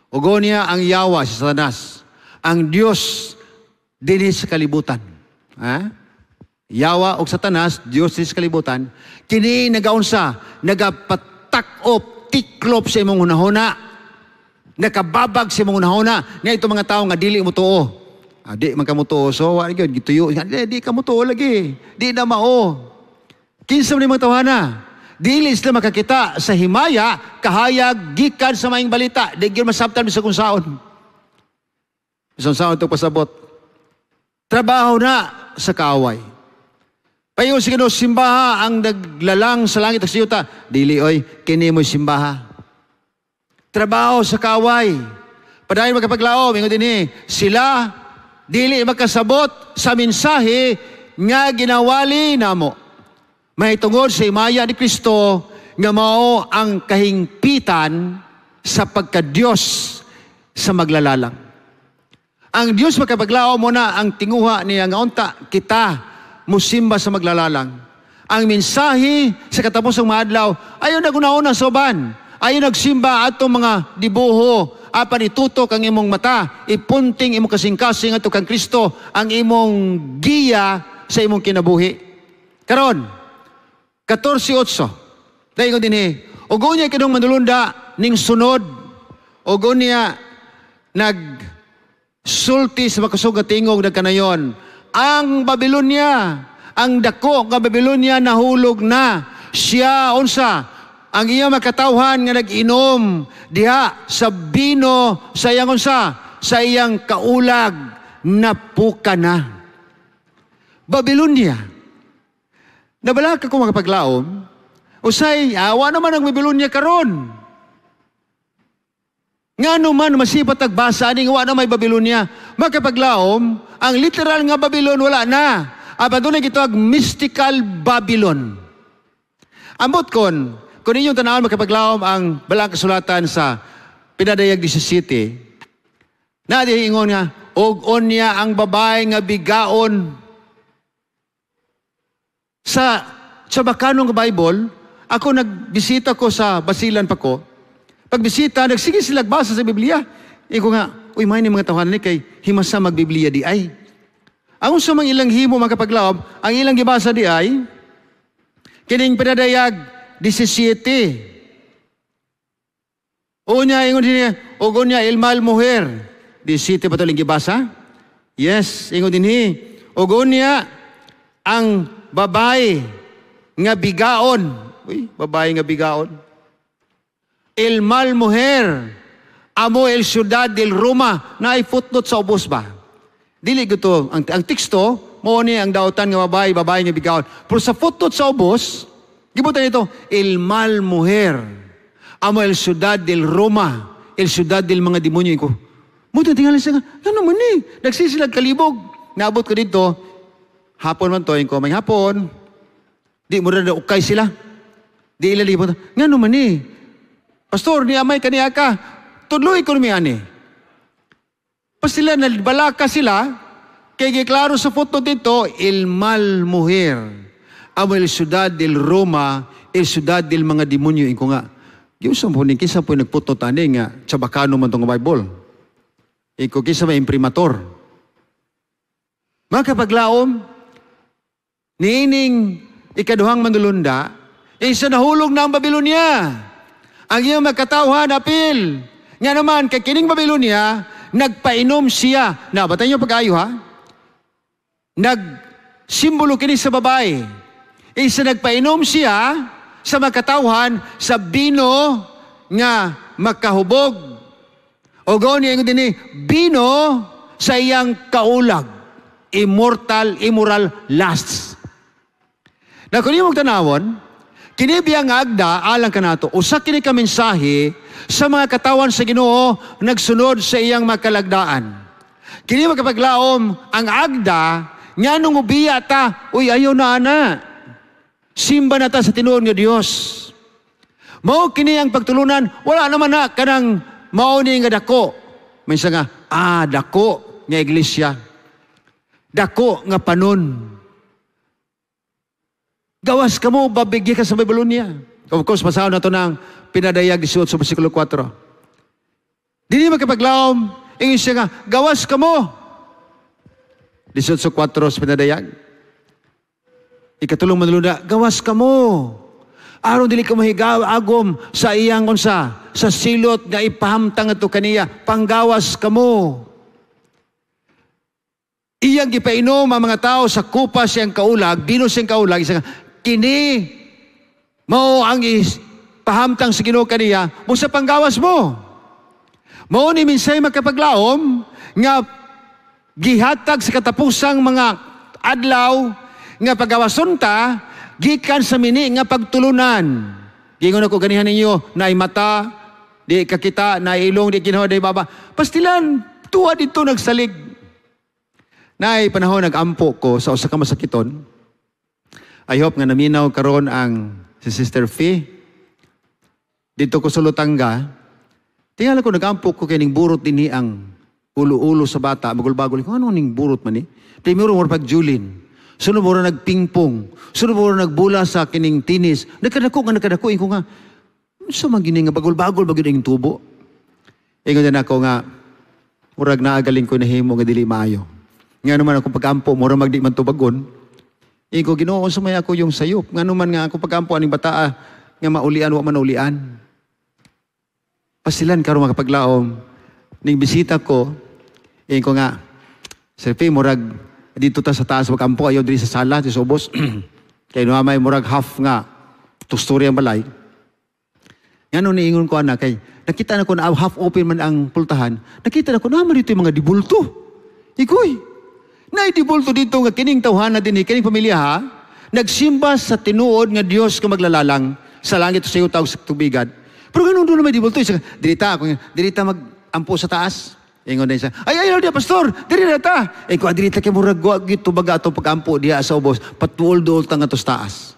Ugo niya ang yawa si Satanas, ang Dios dinhi sa kalibutan. Ha? Yawa og Satanas, Dios dinhi sa kalibutan, kini nagaunsa, nagapatak-op, tiklop sa imong hunahuna. Nakababag sa imong hunahuna. Nga ito mga tao nga dili mo tuo. Ah, di man ka mo tuo, so wa gyud gituyo. Di, di ka mo tuo lagi. Di na mao. Kinsa man mga tawhana? Dili sila makakita sa himaya, kahayag, gikan sa maayong balita. Di gyud masabtan bisag kung saon. Bisan saon ito pasabot. Trabaho na sa kaaway. Payo sa Ginoo, simbaha ang naglalang sa langit at sa yuta. Dili oy, kini mo'y simbaha. Trabaho sa kaaway. Padayon, magkapaglaom, ingon dinhi, sila dili makasabot sa mensahe nga ginawali namo. May tungod sa himaya ni Kristo nga mao ang kahingpitan sa pagka-Diyos sa maglalalang. Ang Diyos, makapaglaom, mo na ang tinguha niya nga unta kita musimba sa maglalalang. Ang mensahe sa katapusang mga adlaw, ayaw nagunauna sa uban. Ayaw nagsimba atong mga dibuho, apan itutok ang imong mata, ipunting imong kasing-kasing ato kang Kristo, ang imong giya sa imong kinabuhi. Karon, 14:8. Dahil ko dinhi, ug unya kinong manulunda ning sunod, ug unya nag sulti sa makusog nga tingog nagkanayon, "Ang Babylonia, ang dako nga Babylonia nahulog na siya." Unsa ang iya makatawhan nga nag-inom diha sa bino sa iyang unsa, sa iyang kaulag, napuka na. Babylonia. Nabalaka ko, mga paglaom, usay, awa naman ang Babylonia karon. Ngano man masipat agbasa ani wa na may Babylonia? Makapaglaom, ang literal nga Babylon wala na. Apan dunay gitawag mystical Babylon. Ambot kon inyong tanawon, makapaglaom, ang balang kasulatan sa Pinadayag 17, na di ingon nga, "Og unya ang babae nga bigaon." Sa Bakanong Bible, ako nagbisita ko sa Basilan pa ko. Pagbisita, nagsige sila basa sa Biblia. Iko nga, "Uy, may ni mga tawhan ni kay himasa magbiblia di ay." Ang usa mang ilang himo, mga kapaglaom, ang ilang gibasa di ay, kining Pinadayag 17. Unya, ingon dinhi, "Og unya el mal mujer." 17 pa to ilang gibasa? Yes, ingon dinhi. "Og unya ang babae nga bigaon." Uy, babae nga bigaon. "El mal mujer amo el ciudad del Roma." Na ay footnote sa ubos ba? Dili gito ang teksto mo ni ang dautan nga babae, babae nga bigaon. Pero sa footnote sa ubos, gibutan ito, "El mal mujer amo el ciudad del Roma, el ciudad del mga demonyo." Ko. Mo tingali sa nga, ano man ni? Nagsisilag kalibog. Naabot ko dito, hapon man to, ko may hapon. Di mo na ukay sila. Di ila libot. Ngano man ni? "Pastor, ni amay kaniya ka. Tudloy ko ni ani." Pa sila, nalbalaka sila, kay giklaro sa footnote dito, "El mal mujer amo el ciudad del Roma, el ciudad del mga demonyo." Inko nga, giusa po ni, kinsa po nagfootnote ani nga, Chabacano man tong Bible? Iko, kinsa may imprimator? Mga kapaglaom, niining ikaduhang manulunda, isa nahulog na ang Babylonia. Ang iyang makatawhan, apil. Nga naman, kay kining Babylonia, nagpainom siya. Na, batayin niyo pag-ayo ha? Nagsimbolo kini sa babae. Isa nagpainom siya sa makatawhan sa bino nga makahubog. O gani ingon dinhi, bino sa iyang kaulag. Immortal, immoral lusts. Na kung imong tanawon, kini biya nga agda alang kanato, usa kini ka mensahe sa mga katawan sa Ginoo nagsunod sa iyang makalagdaan. Kini makapaglaom ang agda nga nung ubiya ta, uy, ayaw na ana. Simba na ta sa tinuod nga Dios. Mao kini ang pagtulunan, wala naman na kanang mao ni nga dako. Minsan nga, dako nga iglesia. Dako nga panon. Gawas ka mo, babigyan ka sa Babylonia. Of course, basahon na to ng Pinadayag 18, versikulo 4. Dili makapaglaom, ingon siya nga, gawas ka mo. 18:4 sa Pinadayag. Ikatulong manulunda, gawas ka mo. Aron dili ka mahigaw agom sa iyang unsa, sa silot nga ipahamtang ato kaniya, panggawas ka mo. Iyang gipainom ang mga tao sa kupa siyang kaulag, bino siyang kaulag, isang kini mao ang pahamtang sa Ginoo kaniya mo sa panggawas mo. Mao ni minsay makapaglaom nga gihatag sa katapusang mga adlaw nga pagawason ta gikan sa mini nga pagtulunan. Gingon ako ganihan ninyo, naay mata, di kakita, naay ilong, di ginawa, di baba. Pastilan, tuwa dito nagsalig. Naay panahon nag-ampo ko sa usa ka masakiton. I hope nga naminaw karon ang si Sister Fee. Dito ko sa Lutanga. Tingala ko nag-ampo ko kay ning burot dinhi ang ulo-ulo sa bata, bagol-bagol. Kung ano ning burot man ni? Primero mo pag Julin. Sunod mo nagpingpong. Sunod mo nagbula sa kining tinis. Nagkadako nga nagkadako. Ingo nga, sa man gini nga bagol-bagol bagol ing tubo. Ingon din ako nga, murag naagaling ko nahimo nga dili maayo. Nga naman akong pag-ampo, murag magdi man tubagon. Ingo, Ginoo, sumay ako yung sayop. Nga naman nga ako pag-ampo aning bataa, nga maulian, wa man ulian. Pasilan karon makapaglaom. Ning bisita ko, ingo nga, Sir P, murag dito ta sa taas magampo, ayaw diri sa sala, sa ubos. Kay may murag half nga tustori ang balay. Ngano niingon ko ana kay nakita na ko na half open man ang pultahan. Nakita na ko na dito yung mga dibulto. Ikoy. Naay dibulto dito nga kining tawhana dinhi, kining pamilya ha. Nagsimba sa tinuod nga Dios nga maglalalang sa langit sa yuta ug sa tubigan. Pero ganun doon may dibulto. Diri ta ako, diri ta magampo sa taas. Ingon din siya, ay, ayaw diya, pastor, diri na ta. Eh, kung diri ta kay murag wa gito baga atong pagampo diya sa ubos, patuol-duol ta nga taas.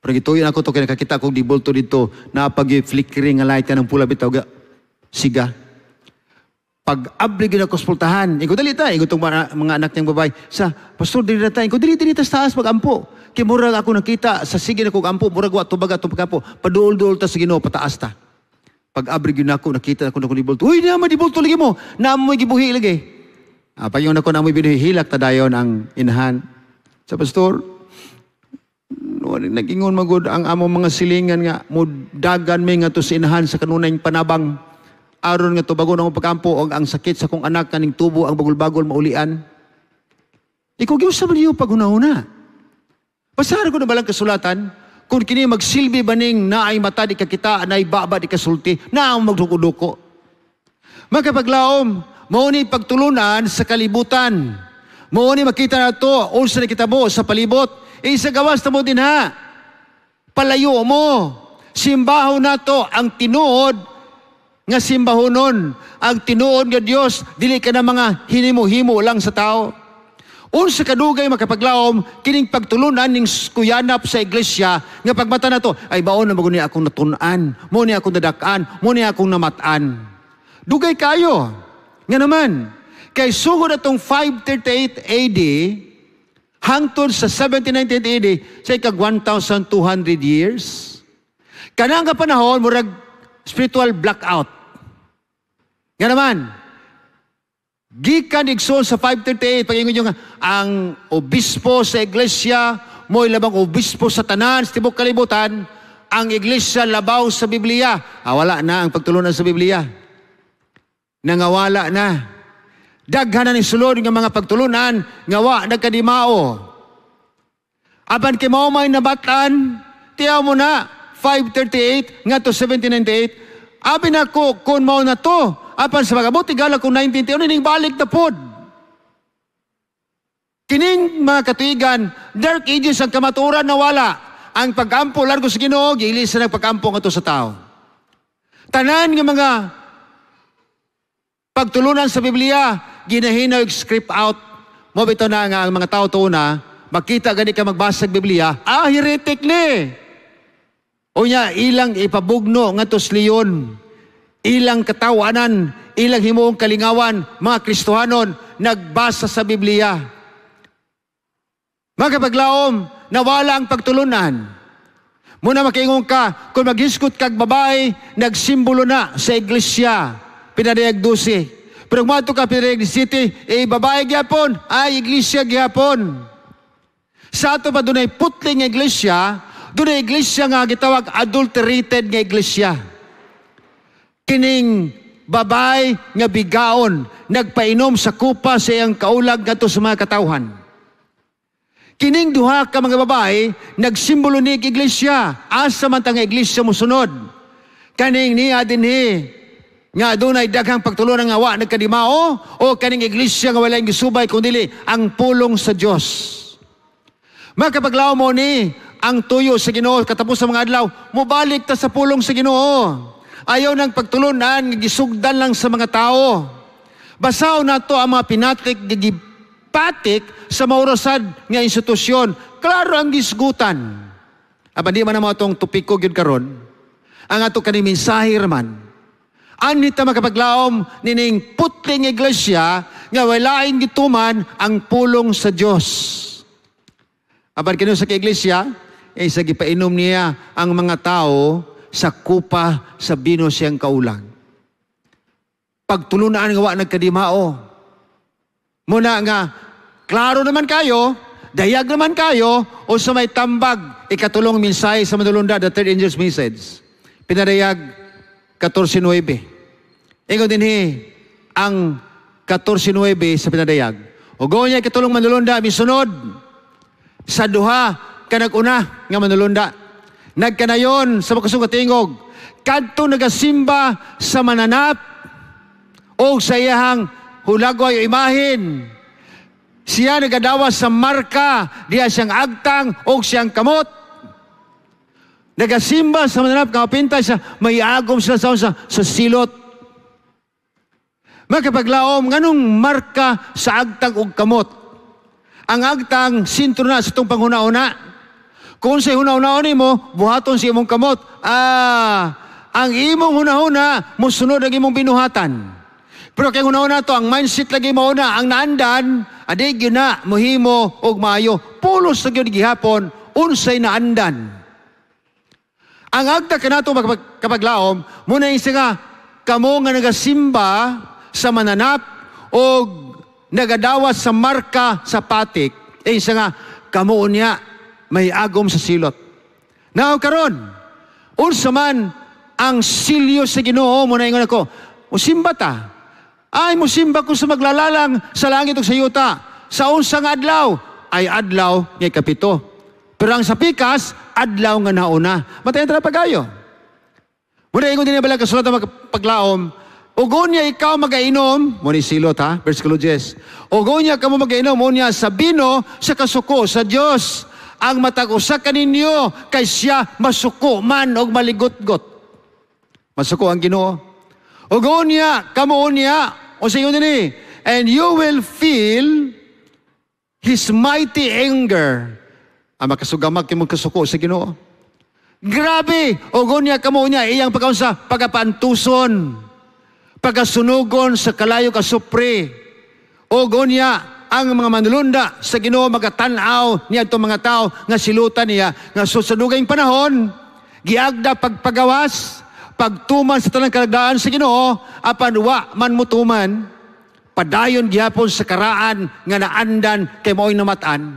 Pero gituyon ako to, kaya nakakita kong dibulto dito, na pag-flickering nga light ka ng pula bitaw, siga. Pag abli gyud ako sa pultahan, ingon dali ta, ingon tong mga anak niyang babae, sa, pastor, diri na ta, ingon diri, diri ta sa taas pagampo. Kay murag ako nakita, sa sige na kong ampo, murag wa tubaga atong pagampo, paduol-duol ta sa Ginoo, pataas ta. Pag abri gyud nako nakita nako nako dibulto. Uy, naman dibulto lagi mo. Naamoy gibuhi lagi. Pag yung nako naamoy binuhi, hilak ta dayon ang inahan. Sa pastor, nag-ingon magud ang among mga silingan nga mudagan mi nga to sa inahan sa kanunay panabang. Aron nga tubagon ang pagkampo og ang sakit sa kong anak kaning tubo ang bagol-bagol maulian. Ikaw giusa man niyo paghuna-huna. Basahan ko na balang kasulatan. Kung kini magsilbi ba ning naay mata di kakita, naay baba di kasulti, naang magduko-duko. Makapaglaom, mao ni pagtulunan sa kalibutan. Mao ni makita na to, unsa na kita mo sa palibot. Isa gawas ta mo din ha. Palayo mo. Simbaho na to ang tinuod nga simbahonon. Ang tinuod nga Dios, dili ka na mga hinimo-himo lang sa tao. Unsa kadugay makapaglaom kining pagtulunan ning kuyanap sa iglesia nga pagmata na to ay baon na maguni akong natun-an, mo ni akong nadak-an, mo ni akong namat-an. Dugay kayo. Nga naman kay sugod atong 538 AD hangtod sa 1798 AD sa ikag 1,200 years. Kanang nga panahon murag spiritual blackout. Nga naman gikan igsoon sa 538, pag-ingon nyo nga, ang obispo sa iglesia, mo'y labang obispo sa tanan, sa tibok kalibutan, ang iglesia labaw sa Biblia. Wala na ang pagtulunan sa Biblia. Nangawala na. Daghan na ni sulod nga mga pagtulunan, nga wa nagkadimao. Apan kay mao may nabatan, tiyaw mo na, 538 nga to 1798, abi na ko kung mao na to, apan sa pag-abot, tigala kung 1910, ning balik na pod. Kining mga katuigan, Dark Ages ang kamatuoran na wala. Ang pag-ampo largo sa Ginoo, giili sa nagpag-ampo ngadto sa tao. Tanan nga mga pagtulunan sa Biblia, ginahinaw script out. Mo bitaw na nga ang mga tao to na makita gani ka magbasa og Biblia, ah, heretic ni. Unya ilang ipabugno ngadto sa leon. Ilang katawanan, ilang himuong kalingawan, mga Kristohanon nagbasa sa Biblia. Mga kapaglaom, nawala ang pagtulunan. Muna makaingon ka, kung maghisgot kag babae, nagsimbolo na sa iglesia. Pinadayag 12. Pero kung ka pinadayag 17, eh babae gyapon, ay iglesia gyapon. Sa ato pa dunay putling nga iglesia, dunay iglesia nga gitawag adulterated nga iglesia. Kining babae nga bigaon, nagpainom sa kupa sa iyang kaulag ngadto sa mga katawhan. Kining duha ka mga babae, nagsimbolo ni iglesia. Asa man ta nga iglesia mosunod? Kaning niya dinhi nga adunay daghang pagtulunan nga wa nagkadimao, o kaning iglesia nga walay gisubay kun dili ang pulong sa Dios. Makapaglaw mo ni ang tuyo sa Ginoo katapos sa mga adlaw, mobalik ta sa pulong sa Ginoo. Ayaw nang pagtulunan nga gisugdan lang sa mga tao. Basaw nato ang mga pinatik gipatik sa maurasad nga institusyon. Klaro ang gisgutan. Apan di man na mo atong topiko gyud karon. Ang ato kani mensahe raman. Anhi ta makapaglaom nining putling iglesia nga walaing gituman ang pulong sa Dios. Apan kini sa iglesia, eh, sa gipainom niya ang mga tao sa kupa sa bino siyang kaulang. Pagtulunan nga wa nagkadimao. Muna nga, klaro naman kayo, dayag naman kayo, o sa may tambag, ikatulong mensahe sa manulunda, the third angel's message. Pinadayag 14:9. Ingon dinhi ang 14:9 sa pinadayag. O niya ikatulong manulunda, misunod sa duha kanag-una nga manulunda. Nagkanayon sa makusog nga tingog, kadto nagasimba sa mananap o sa iyahang hulagway o imahin. Siya nagadawa sa marka, diya siyang agtang o siyang kamot. Nagasimba sa mananap, kapintay sa may agom sila sa silot. Makapaglaom, nganong marka sa agtang og kamot? Ang agtang, sintro na sa itong panghuna-una. Kung sa huna-hunaon nimo, buhaton sa imong kamot. Ah, ang imong hunahuna, musunod ang imong binuhatan. Pero kay hunahuna to, ang mindset lagi mo na, ang naandan, adi gyud na mohimo og maayo. Pulos na gyud gihapon, unsay naandan. Ang agta kanato kapaglaom, muna yung nga, kamo nga nagasimba sa mananap og nagadawas sa marka sa patik, eh isa nga, kamo unya may agom sa silot. Now karon, unsa man ang silyo sa Ginoo, muna ingon ako, musimba ta. Ay, musimba ko sa maglalalang sa langit ug sa yuta. Sa unsa nga adlaw? Ay adlaw nga ikapito. Pero ang sa pikas, adlaw nga nauna. Matayan tara pagayo. Muna ingon din bala kasulatan magpaglaom, ugon niya ikaw magainom, mo ni silot ha, versikulo 10. Ugon niya kamo magainom, mo niya sa bino sa kasuko sa Dios. Ang matag usa kaninyo kay siya masuko man og maligotgot. Masuko ang Ginoo. Ugon niya kamo niya, o sa ingon ni, and you will feel his mighty anger. Ang makasugamag kay mong kasuko sa Ginoo. Grabe, ugon niya kamo niya iyang pagkaunsa pagapantuson, pagkasunugon sa kalayo kasupre. Ugon niya ang mga manulunda sa Ginoo magatan-aw niya itong mga tao nga silutan niya nga susunugay panahon giagda pagpagawas, pagtuman sa tanang kalagdaan sa Ginoo, apan wa man mutuman, padayon gihapon sa karaan nga naandan kay mao'y namatan.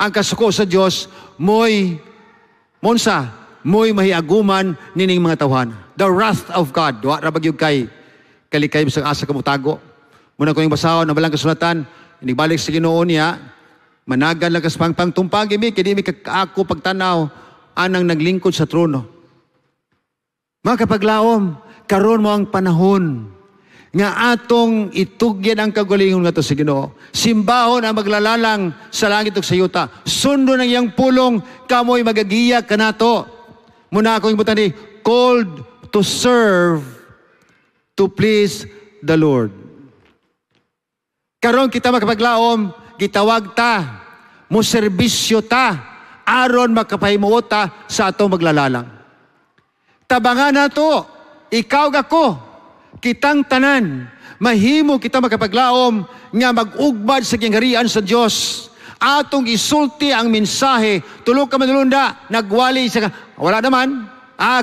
Ang kasuko sa Dios mo'y monsa, mo'y mahiaguman nining mga tawhan. The wrath of God, wa ra bagyog kay kalikay bisag asa ka motago. Muna ko yung basahon ang balang kasulatan, inigbalik sa Ginoo niya, managan lang kas pangpangtumpag imi, kay di mi kakaako pagtanaw anang naglingkod sa trono. Mga kapaglaom, karon mo ang panahon nga atong itugyan ang kagalingon ngadto sa Ginoo. Simbahon ang maglalalang sa langit ug sa yuta. Sundon ang iyang pulong, kamoy magagiya kanato. Muna akong ibutan ni, called to serve, to please the Lord. Karon kita makapaglaom, gitawag ta, mo serbisyo ta, aron makapahimuot ta sa atong maglalalang. Tabangan nato, ikaw gako, kitang tanan, mahimo kita makapaglaom nga mag-ugbad sa gingharian sa Dios. Atong isulti ang mensahe, tulo ka manulunda, nagwali sa wala naman.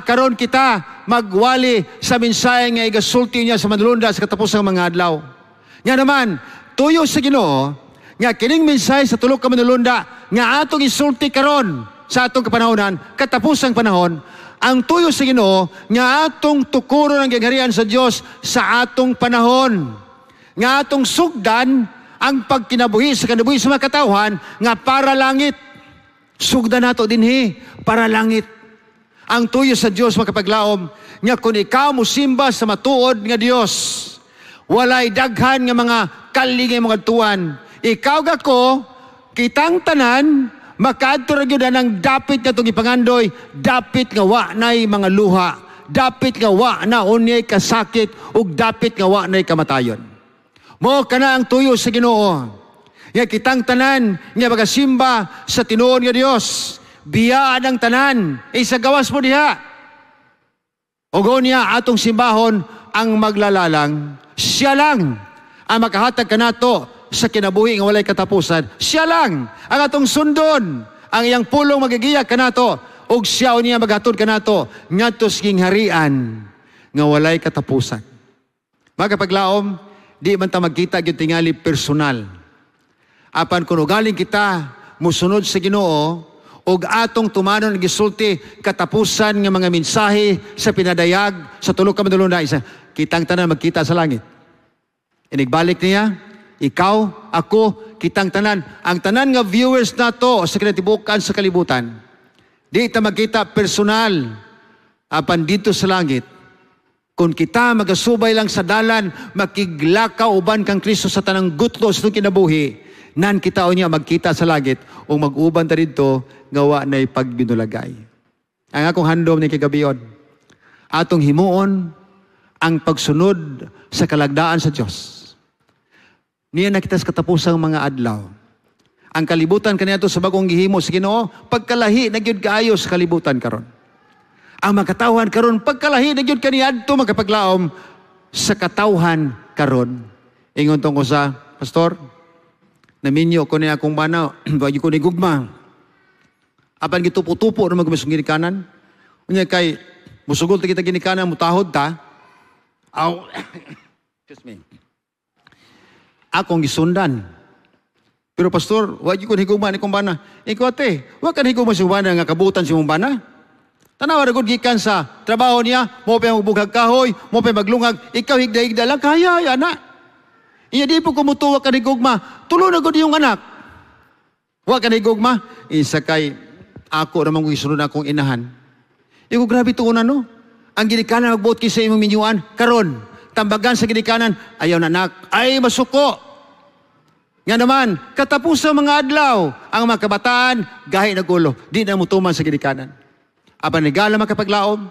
Karon kita magwali sa mensahe nga igasulti niya sa manulunda sa katapusang mga adlaw. Nga naman, tuyo sa Ginoo nga kining mensahe sa tulo ka manulunda nga atong isulti karon sa atong kapanahonan, katapusang panahon, ang tuyo sa Ginoo nga atong tukuron ang gingharian sa Dios sa atong panahon. Nga atong sugdan ang pagkinabuhi sa kinabuhi sa mga katawhan nga para langit. Sugdan nato dinhi para langit. Ang tuyo sa Dios, makapaglaom, nga kung ikaw mosimba sa matuod nga Dios, walay daghan nga mga kalingay mga tuwan. Ikaw gako, kitang tanan, makaadto ra gyud ang dapit nga itong ipangandoy, dapit nga wa nay mga luha, dapit nga wa na unyay kasakit, ug dapit nga wa nay kamatayon. Mo kana ang tuyo sa Ginoo. Nga kitang tanan nga magasimba sa tinuod nga Dios, biyaan ang tanan, isa gawas mo diha. Ug niya atong simbahon ang maglalalang, siya lang ang makahatag kanato sa kinabuhi nga walay katapusan. Siya lang ang atong sundon, ang iyang pulong magigiya kanato, ug siya niya maghatod kanato ngadto sa gingharian nga walay katapusan. Magapaglaom, di man ta magkita gyud tingali personal. Apan kun ugaling kita musunod sa Ginoo ug atong tumanon ang gisulti katapusan nga mga mensahe sa pinadayag sa tulo ka manulunda, isa kitang tanan magkita sa langit. Inigbalik niya, ikaw, ako, kitang tanan, ang tanan nga viewers nato sa kinatibukan sa kalibutan. Di ta magkita personal apan dito sa langit. Kung kita magasubay lang sa dalan, makiglakaw uban kang Kristo sa tanang gutlo sa itong kinabuhi, nan kita o niya magkita sa langit o mag-uban ta dito nga wa na'y pagbinulagay. Ang akong handom ni kagabion, atong himuon ang pagsunod sa kalagdaan sa Dios. Niya na kita sa katapusang mga adlaw. Ang kalibutan kaniadto sa bagong gihimo sa Ginoo, pagkalahi na gyud kaayo sa kalibutan karon. Ang makatawhan karon pagkalahi na gyud kaniadto makapaglaom sa katawhan karon. Ingon tong ko sa pastor, naminyo ko niya akong bana, wa ko ni gugma. Apan gitupo-tupo na magmisong ginikanan. Unya kay musugol ta kita ginikanan, mutahod ta. Aw, excuse me. Akong gisundan. Pero pastor, wa gyud ko higugma ni kong bana. Ikaw ate, wa kan higugma si bana nga kabutan si mong bana. Tanawa ra gud gikan sa trabaho niya, mo pa magbughag kahoy, mo pa maglungag, ikaw higda-higda lang kaya ay ana. Iya di po kumutuwa ka ni gugma, tulo na gud yung anak. Wa ka ni gugma, isa kay ako ramang gisunod akong inahan. Igo grabe tuon no. Ang ginikanan magbuot kay sa imong minyuan karon, tambagan sa ginikanan, ayaw na anak, ay masuko. Nga naman, katapos sa mga adlaw, ang mga kabataan, gahi na gulo, di na mutuman sa ginikanan. Apan nigala makapaglaom,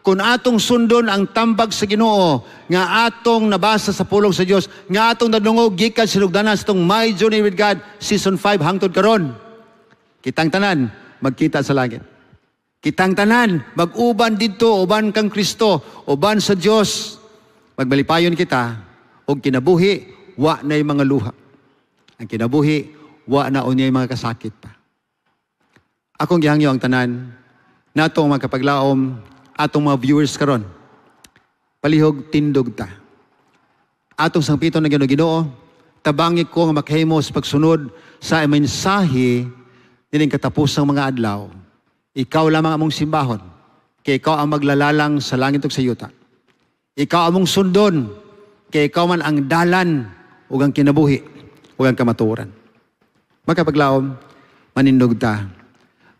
kung atong sundon ang tambag sa Ginoo, nga atong nabasa sa pulong sa Dios, nga atong nadungog gikan sinugdanan sa itong My Journey with God Season 5 hangtod karon. Kitang tanan magkita sa langit. Kitang tanan mag-uban didto uban kang Kristo, uban sa Dios. Magbalipayon kita og kinabuhi wa nay mga luha. Ang kinabuhi wa na unyay mga kasakit pa. Akong gihangyo ang tanan natong mga kapaglaom atong mga viewers karon. Palihog tindog ta. Atong sangpiton na Ginoo, tabangi ko nga makahimo sa pagsunod sa mensahe nining katapusang mga adlaw. Ikaw lamang among simbahon, kay ikaw ang maglalalang sa langit ug sa yuta. Ikaw among sundon, kay ikaw man ang dalan ug ang kinabuhi ug ang kamatuoran. Makapaglaom, manindog ta.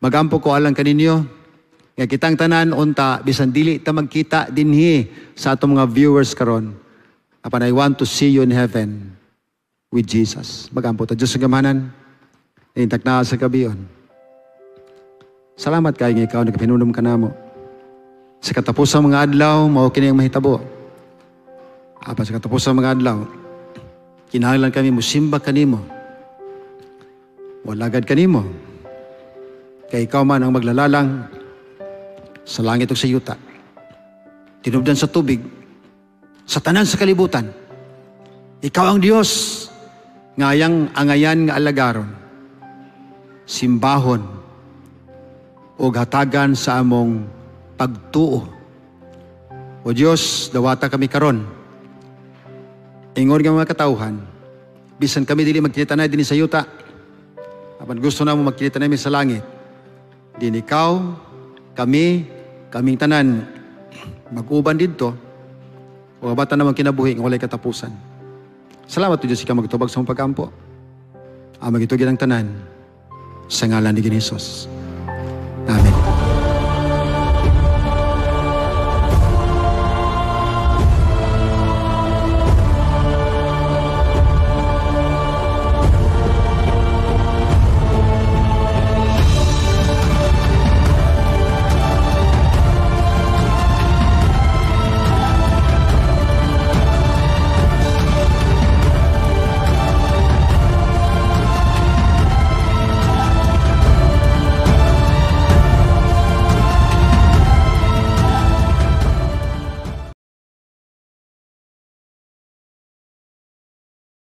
Magampo ko alang kaninyo, nga kitang tanan unta bisan dili ta magkita dinhi sa atong mga viewers karon. Apan I want to see you in heaven with Jesus. Magampo ta Diyos sa gamanan, intak na sa gabion. Salamat kay nga ikaw nagpinunom kanamo. Sa katapusang mga adlaw, mao kini ang mahitabo. Apan sa katapusang mga adlaw, Kinahanglan kami musimba kanimo. Walagad kanimo. Kay ikaw man ang maglalalang sa langit ug sa yuta. Tinubdan sa tubig, sa tanan sa kalibutan. Ikaw ang Dios nga ayang angayan nga alagaron. Simbahon ug hatagan sa among pagtuo. O Dios, dawata kami karon. Ingon nga mga katawhan, bisan kami dili magkilitanay dinhi sa yuta, apan gusto namo magkilitanay mi sa langit. Din ikaw, kami, kaming tanan, mag-uban didto, o abatan naman kinabuhi nga walay katapusan. Salamat o Diyos, ikaw magtubag sa among pag-ampo. Among gitugyan ang tanan sa ngalan ni Jesus.